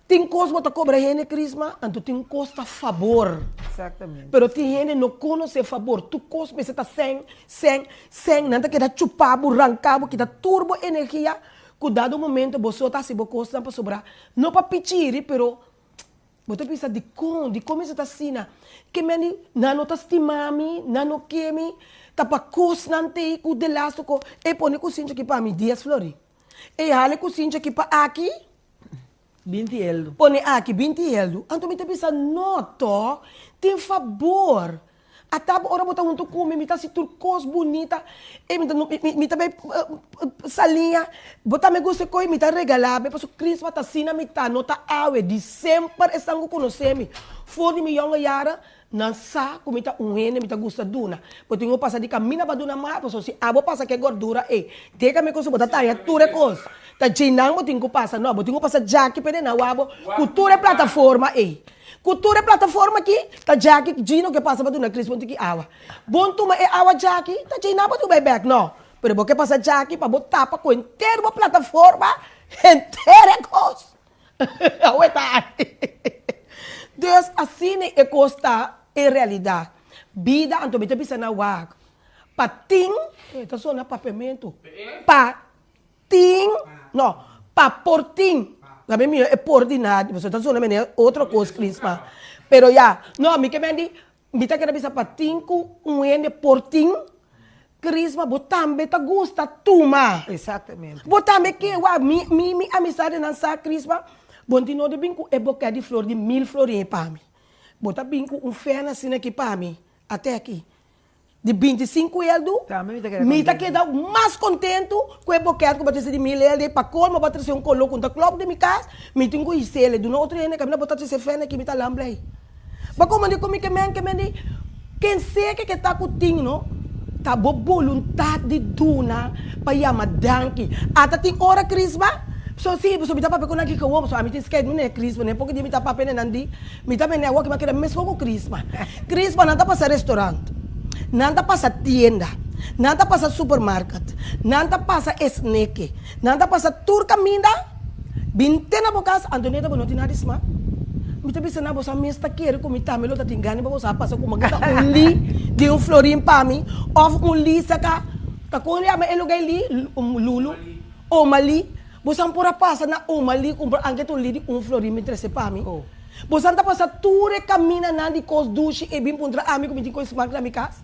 Speaker 1: tin kos bo ta kobra hende Crisma anto tin kos ta fabor.
Speaker 2: Exactamente.
Speaker 1: Pero tin hende no konosé fabor tur kos mester ta sèn sèn sèn nan ta keda chupa bo ranka bo kita tur bo energia ku dado momento bo so ta hasi bo kosnan pasobra no pa pichiri pero Bo ta bisa, Dikon? Dikon mi sa ta asina? Ke meni nan no ta stima mi, nan no ke mi, ta pa kosnan t'ei ku delasto ko e pone kusinchi aki pa mi dies florin. E hala e kusinchi aki pa aki,
Speaker 2: Binti heldu.
Speaker 1: Pone aki binti heldu. Anto mi ta bisa, No tò, tin fabor. Ata bo ora bo ta huntu ku mi, mi ta hasi tur kos bunita, e mi ta mi ta bai saliña, bo tambe gusta e koi, mi ta regalá bo, pasobra Christmas ta asina mi ta, no ta awe, di semper esnan ku konosé mi for di mi yonga yara, nan sa ku mi ta un hende, mi ta gusta duna. Bo tin ku pasa di kaminda pa duna mas, pasobra si abo pasa ku e gordura ei, deka mi kos bo ta taña tur e kos, ta djinan bo tin ku pasa, no, bo tin ku pasa djaki p'e den awa bo ku tur e plataforma ei. Ku tur e plataforma aki, ta Jackie ku Gino ke pasa pa duna Chris un tiki awa. Bon tuma e awa Jackie, ta djei nan pa tu bai bek, no. Pero bo ke pasa Jackie pa bo tapa ku henter bo plataforma, henter e kos. Awe ta aki. Dus asina e kos ta en realidat. Bida anto mi ta bisa nan wak, pa tin, e ta sona papiamentu, pa Tin, no, pa por tin. Labi mira e por di nadi, pasobra ta zona manera otro kos Crisma. Pero ya, no, mi ke men di, mi ta kere bisa pa tin ku un hende por tin, Crisma bo tambe ta gusta tuma.
Speaker 2: Exactamente.
Speaker 1: Bo tambe ke, wak, mi, mi, mi amistadenan sa Crisma, bo no tin no di bin ku e boket di flor di mil florin pa mi. Bo ta bin ku un fèn asina aki pa mi, ate aki. Di bintisinku eldu, mi ta keda mas kontentu ku e boket ku bo a trese di mil eldu ei. Pa kolmo bo a trese un koló ku no ta klòp den mi kas, mi tin ku his'el. E duna otro hende kaminda bo ta trese fèn aki, mi ta lan blei. Bo a komand'é ku mi ke men ke men di, Ken seke ke ta ku tin no, ta bo boluntat di duna pa yama danki. Ata tin ora Crisma? So si, pasobra mi ta papia ku nan kiko awor, pasobra ami tin skeit mi na e Crisma, na e poko dia mi ta papia na nan di, Mi ta bende awo ki mi a keda meskos ku Crisma. Crisma nan ta pasa restaurant, nan ta pasa tienda, nan ta pasa supermarket, nan ta pasa esneke, nan ta pasa tur kaminda, bin te na bo kas, Antonieta bo no tin nada di smak? Mi ta bisa nan boso a mes ta kere ku mi tambe lo ta tin gana pa boso a pasa ku mi a gasta un li di un florin pa mi òf un li saka, ta kon yama e luga e li? Lulu, Omalí. Boso a por a pasa na Omalí kumpra anke ta un li di un florin mi trese pa mi. Bosan ta pasa tur e kaminanan di kos dushi e bin puntra ami ku mi tin kos smak na mi kas?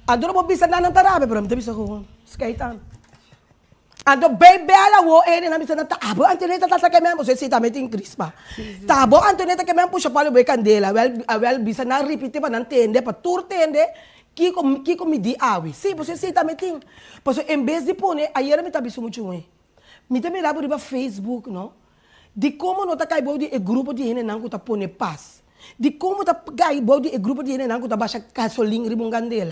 Speaker 1: Anto no por bisa nan nan ta rabia, pero mi ta bisa ku skeitan. Anto bay bel awo e nan bisa nan ta abo Antoneta ta ta kemen, pasobra si tambe tin crispa. Ta abo Antoneta kemen pusha palo bo e kandela, awel awel bisa nan ripiti pa nan tende, pa tur tende kiko kiko mi di awe. Si, pasobra si tambe tin. Pasobra en bes di pone, ayera mi ta bisa muchu un. Mi ta mira bo riba Facebook no, di komo no ta kai bou di e grupo di hendenan ku ta pone pas, di komo ta kai bou di e grupo di hendenan ku ta basha gasolin riba un kandela.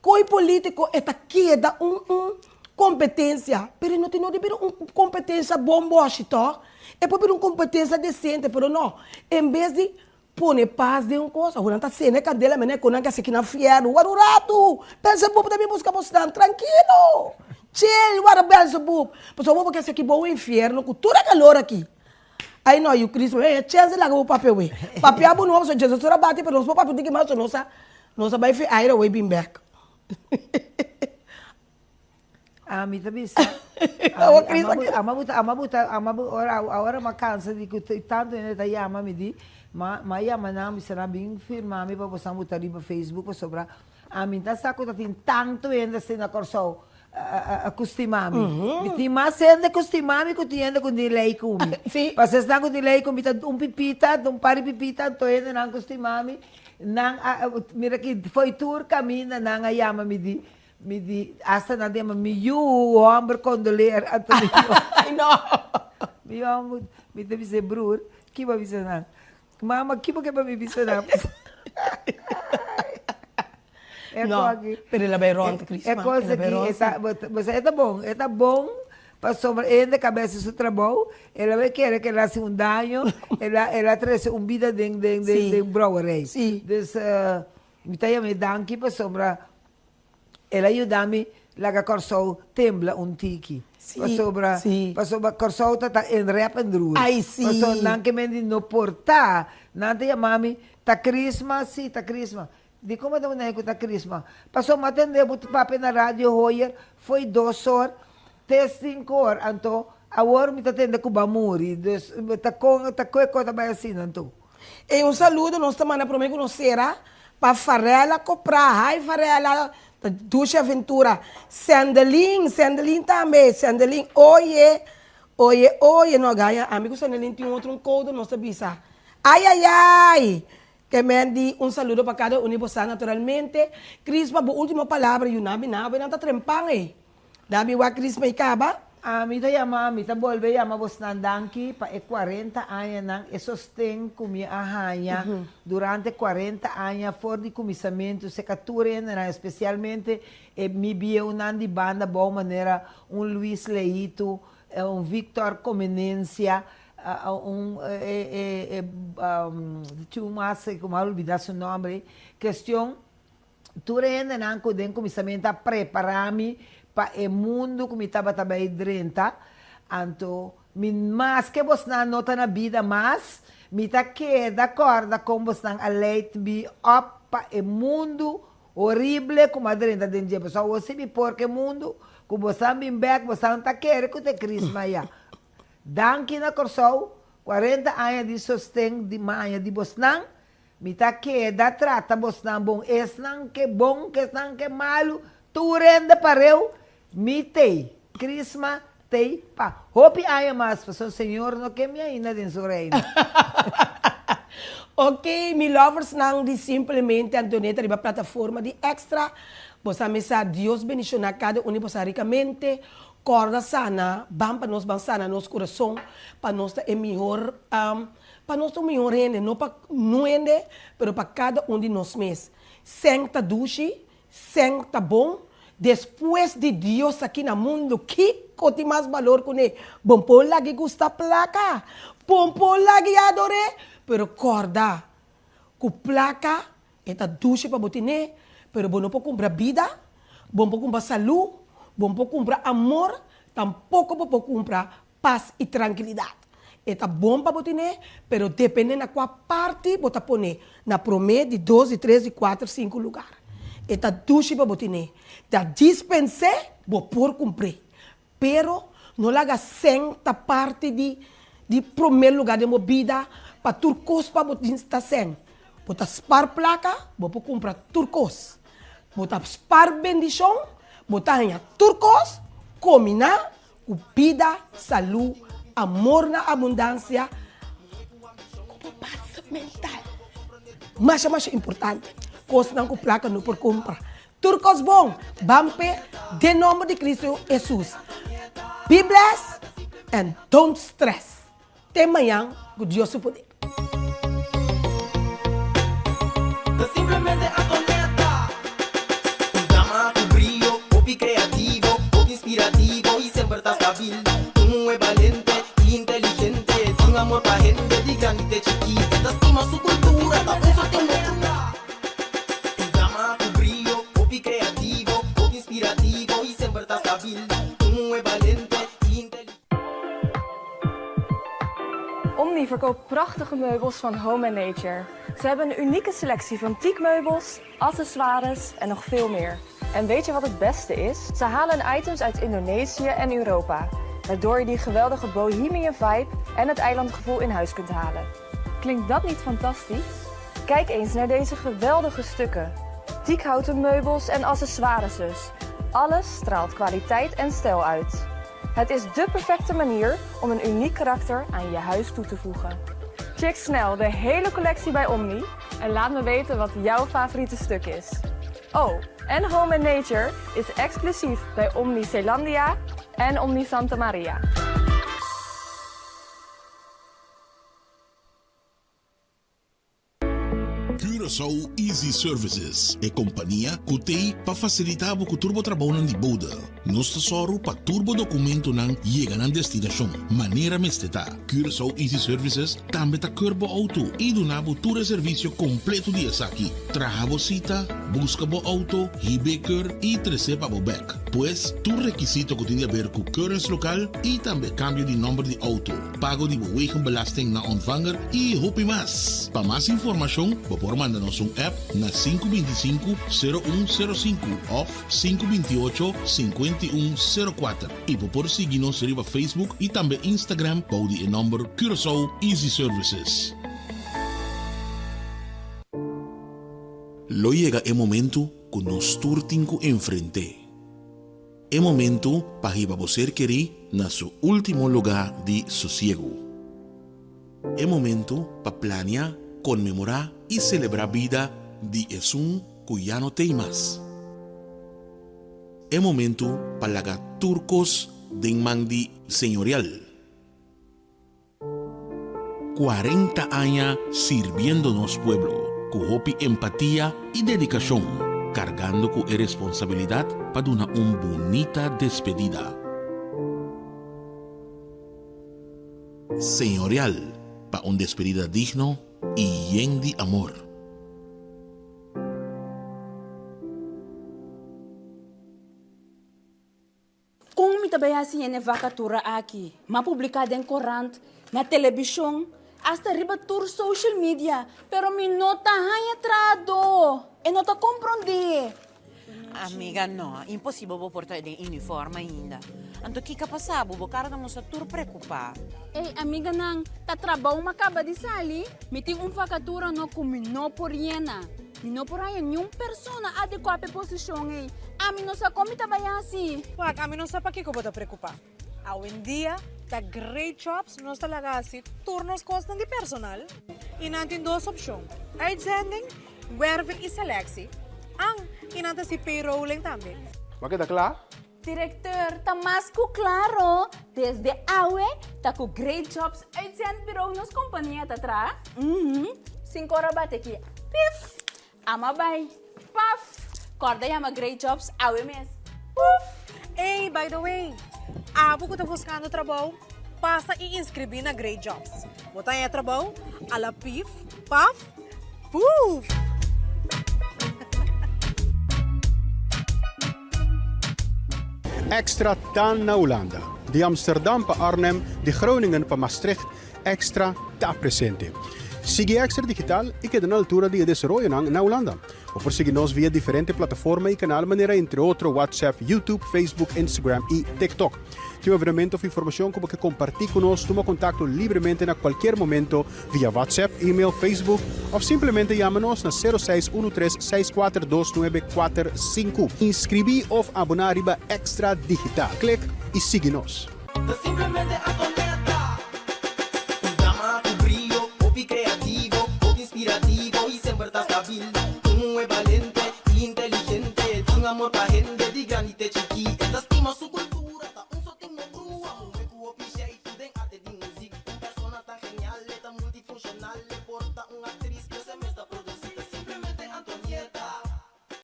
Speaker 1: Koi politiko e ta keda un un kompetensia, pero e no tin no di bira un kompetensia bon bòshi tòg, e por bira un kompetensia desente, pero no, en bes di Pone pas den un cosa, nan ta cende candela mene cu nan ke haci kinan fierno, wara un ratu, Belzebub ta bin busca bosnan, trankilo, chill, wara Belzebub, pasobra bo ke haci aki bo un infierno cu tur e calor aki. Ay no, yu Cristo, hey, e chance di laga bo papia wey, papia bo no, pasobra Jesus a bati, pero nos por papia un tiki mas, so nos a, nos a bay fi aire away bin bek.
Speaker 2: Ami ta bisa, ama buta, ama buta, ama bu, ora, ora m'a cansa di cu tanto hende ta yama mi di, m'a, m'a yama nan, bisa nan bin firma mi pa boso buta riba Facebook pasobra ami ta sa cu ta tin tanto hende asina na Corsou cu stima mi. Mi tin mas hende cu stima mi cu tin hende cu tin ley cu mi. Pasobra esnan cu tin ley cu mi ta un pipita, un par di pipita, anto hendenan cu stima mi, nan a, mira ki fo'i tur caminda nan a yama mi di, Mi di, hasta nan ta yama mi yu homber kondoleer anto mi yu.
Speaker 1: Ay no.
Speaker 2: Mi yu homber, mi ta bisa e broer, ki bo a bisa nan? Mama, ki bo ke pa mi bisa nan? E
Speaker 1: No,
Speaker 2: kos aki,
Speaker 1: pero el a bai rond,
Speaker 2: e
Speaker 1: Crisma,
Speaker 2: kos
Speaker 1: el a bai
Speaker 2: aki,
Speaker 1: rond
Speaker 2: e
Speaker 1: si.
Speaker 2: ta, bo sa e ta bon, e ta bon pasobra e hende kabes di su trabou, el a bai kere ku el a hasi un daño, el a el a trese un bida den den den
Speaker 1: Si,
Speaker 2: den brouwerij.
Speaker 1: si.
Speaker 2: Dus mi ta yama e danki pasobra El a yuda mi laga Kòrsou tembla un tiki.
Speaker 1: Sí,
Speaker 2: Pasobra,
Speaker 1: sí.
Speaker 2: pasobra Kòrsou ta ta en rep en roer.
Speaker 1: Ai, sí.
Speaker 2: Pasobra nan ke men di no por ta. Nan ta yama mi, ta Chrisma? Sí, ta Chrisma. Dikon bo ta manda ku ta Chrisma? Pasobra mi a tende bo papia na radio hoyer fo'i dos or te sinku or. Anto awor mi ta tende ku bo a muri. Dus ta kon, ta koe kon ta bai asina anto?
Speaker 1: E un saludo nos ta manda prome ku nos sera pa Farela Koprá, hi Farela, ta dushi aventura, Sandelin, Sandelin tambe, Sandelin oye, oye, oye, no gaña ami ku Sandelin tin otro un kodo nos ta bisa, ayayay, ke men di un saludo pa kada un di bosa naturalmente, Crisma bo ultimo palabra yu nan bina awe nan ta trempan ey. Dabi wak Crisma i kaba.
Speaker 2: Ami ta yama, mi ta bolbe yama bosnan danki pa e cuarenta añanan, e sosten cu mi a haña durante cuarenta aña for di cuminsamentu seca tur hendenan, especialmente e mi bieunan di banda bou manera un Luis Leito, un Victor Comenencia, un e e e un mas cu mi a olbida su nomber, cuestion. Tur e hendenan ku den kuminsamentu a prepará mi pa e mundu ku mi tabata bai drenta, anto mi maske bosnan no ta na bida mas, mi ta keda kòrda kon bosnan a leit mi òp pa e mundu horible ku mi a drenta den dje. Pasobra awor si mi por ku e mundu ku bosnan bin bèk, bosnan ta kere ku ta e Krisma ya. Danki na Kòrsou, kuarenta aña di sosten di maña di bosnan, Mi ta keda trata bosnan bon, esnan ke bon ku esnan ke malu, tur hende pareu, mi t'ei, Crisma t'ei pa hopi aña mas, pasobra Señor no ke mi ainda den su reino.
Speaker 1: Ok, mi loversnan di Simplemente Antonieta riba plataforma di Extra, bosa mesa Dios bendiciona cada un di bosa ricamente, corda sana, ban pa nos ban sana nos curason, pa nos ta e mihor Pa nos ta un mihor hende, no pa nu hende, pero pa kada un di nos mes. Sèn ta dushi, sèn ta bon, despues di Dios aki na mundu, kiko tin mas balor kuné? Bon por lag'i gusta plaka, bon por lag'i ador'é, pero kòrda ku plaka E ta dushi pa bo tine, pero bo no por kumpra bida, bo no por kumpra salú, bo no por kumpra amor, tampoko bo por kumpra pas i trankilidat. E ta bon pa bo tine, pero depende na kua parti bo ta pone, na promé, di dos, di tres, di kuater, sinku lugar. E ta dushi pa bo tine. Ta dispens'é, bo por kumpr'é. Pero no laga sèn ta parti di di promé lugá den bo bida. Pa tur kos pa bo tin ta sèn. Bo ta spar plaka, bo por kumpra tur kos. Bo ta spar bendishon, bo ta haña tur kos kombiná ku bida, salú, amor na abundansia ku bo pas mental. Masha masha importante. Kosnan ku plaka no por kumpra. Tur kos bon, ban p'e den nomber di Cristo Hesus. Be blessed and don't stress. Te mañan ku Dios su poder.
Speaker 3: Ta simplemente Antonetta. Un dama ku brio, hopi kreativo, hopi inspirativo i semper ta stabil. Un muhé balente i inteligente, tin amor pa hende di grandi te chikí. E ta stima su kultura, ta un sorte moderna. Un dama ku brio, hopi kreativo, hopi inspirativo i semper ta stabil. Un muhé balente i inteligente.
Speaker 4: Omni verkoopt prachtige meubels van Home and Nature. Ze hebben een unieke selectie van teakmeubels, accessoires en nog veel meer. En weet je wat het beste is? Ze halen hun items uit Indonesië en Europa, waardoor je die geweldige bohemian vibe en het eilandgevoel in huis kunt halen. Klinkt dat niet fantastisch? Kijk eens naar deze geweldige stukken. Teakhouten meubels en accessoires dus. Alles straalt kwaliteit en stijl uit. Het is dé perfecte manier om een uniek karakter aan je huis toe te voegen. Check snel de hele collectie bij Omni en laat me weten wat jouw favoriete stuk is. Oh, en Home and Nature is exclusief bij Omni Zeelandia en Omni Santa Maria.
Speaker 5: Curaçao Easy Services, e kompania ku t'ei pa fasilitá bo ku tur bo trabounan di bode. Nos ta sòru pa tur bo dokumentonan yega nan destinashon manera mester ta. Curaçao Easy Services tambe ta keur bo outo i duna bo tur e servisio kompleto di esaki, traha bo sita, buska bo outo, hib'é keur i tres'é pa bo bèk. Pues, tur rekisito ku tin di aber ku keuringslokaal i tambe kambio di nòmber di outo. pago di bo wegenbelasting na ontvanger y hopi mas. Pa mas informacion bo por manda nos un app na sinku 25 sero un sero sinku of sinku 28 51 sero kuater y bo por sigui nos riba Facebook y tambe Instagram bou di e nomber Curaçao Easy Services. Lo yega e momento cu nos tur tin cu enfrente. E momento pa hiba bo ser kerí na su último lugá di sosiegu. E momento pa plania, konmemorá i selebrá bida di esun ku ya no t'ei mas. E momento pa laga tur kos den man di Señorial. 40 aña sirbiendo nos pueblo ku hopi empatia i dedikashon, kargando ku e responsabilidat pa duna un bunita despedida. Señorial pa un despedida digno i yen di amor.
Speaker 6: Kon mi ta bai hasi hende vakatura aki? M'a publiká den korant, na telebishon, asta riba tur social media, pero mi no ta haña trahadó. E no ta komprondé.
Speaker 7: Amiga, no, imposibel bo por ta den uniform ainda. Anto kiko a pasa bo? Bo kara ta mustra tur preokupá.
Speaker 6: Ey, amiganan, ta trabou m'a kaba di sali. Mi tin un vakatura no ku mi no por yena. Mi no por haña niun persona adekuá pa e posishon ei. Ami no sa kon mi ta bai hasi.
Speaker 8: Wak, ami no sa pakiko bo ta preokupá. Awendia ta Great Jobs nos ta laga hasi tur nos kosnan di personal i nan tin dos opshon, uitzending, werving i selectie. An, i nan ta hasi payrolling tambe.
Speaker 9: Bo a keda kla?
Speaker 6: Directeur, ta mas cu claro, desde awe ta cu Great Jobs Uitzendbureau nos compania ta traha. Uhum, sin cora bate aki, pif! Ama bay, paf! Corda yama Great Jobs awe mes, puf!
Speaker 8: Ey, by the way, abo cu ta buscando trabou, pasa y inscribi na Great Jobs. Bo ta haña trabou a la pif, paf, puf!
Speaker 10: Extra ta na Hulanda. Di Amsterdam pa Arnhem, di Groningen pa Maastricht, Extra ta presente.
Speaker 9: Sigui Extra Digital i keda na altura di e desaroyonan na Hulanda. Bo por sigui nos via diferente plataforma i kanal manera entre otro WhatsApp, YouTube, Facebook, Instagram i TikTok. Tin un evenemento of informashon ku bo ke kompartí ku nos, tuma kontakto libremente na kualkier momento via WhatsApp, email, Facebook of simplemente yama nos na 0613 642945. Inskribí of aboná riba Extra Digital. Klik i sigui nos.
Speaker 3: Ta simplemente Antonetta.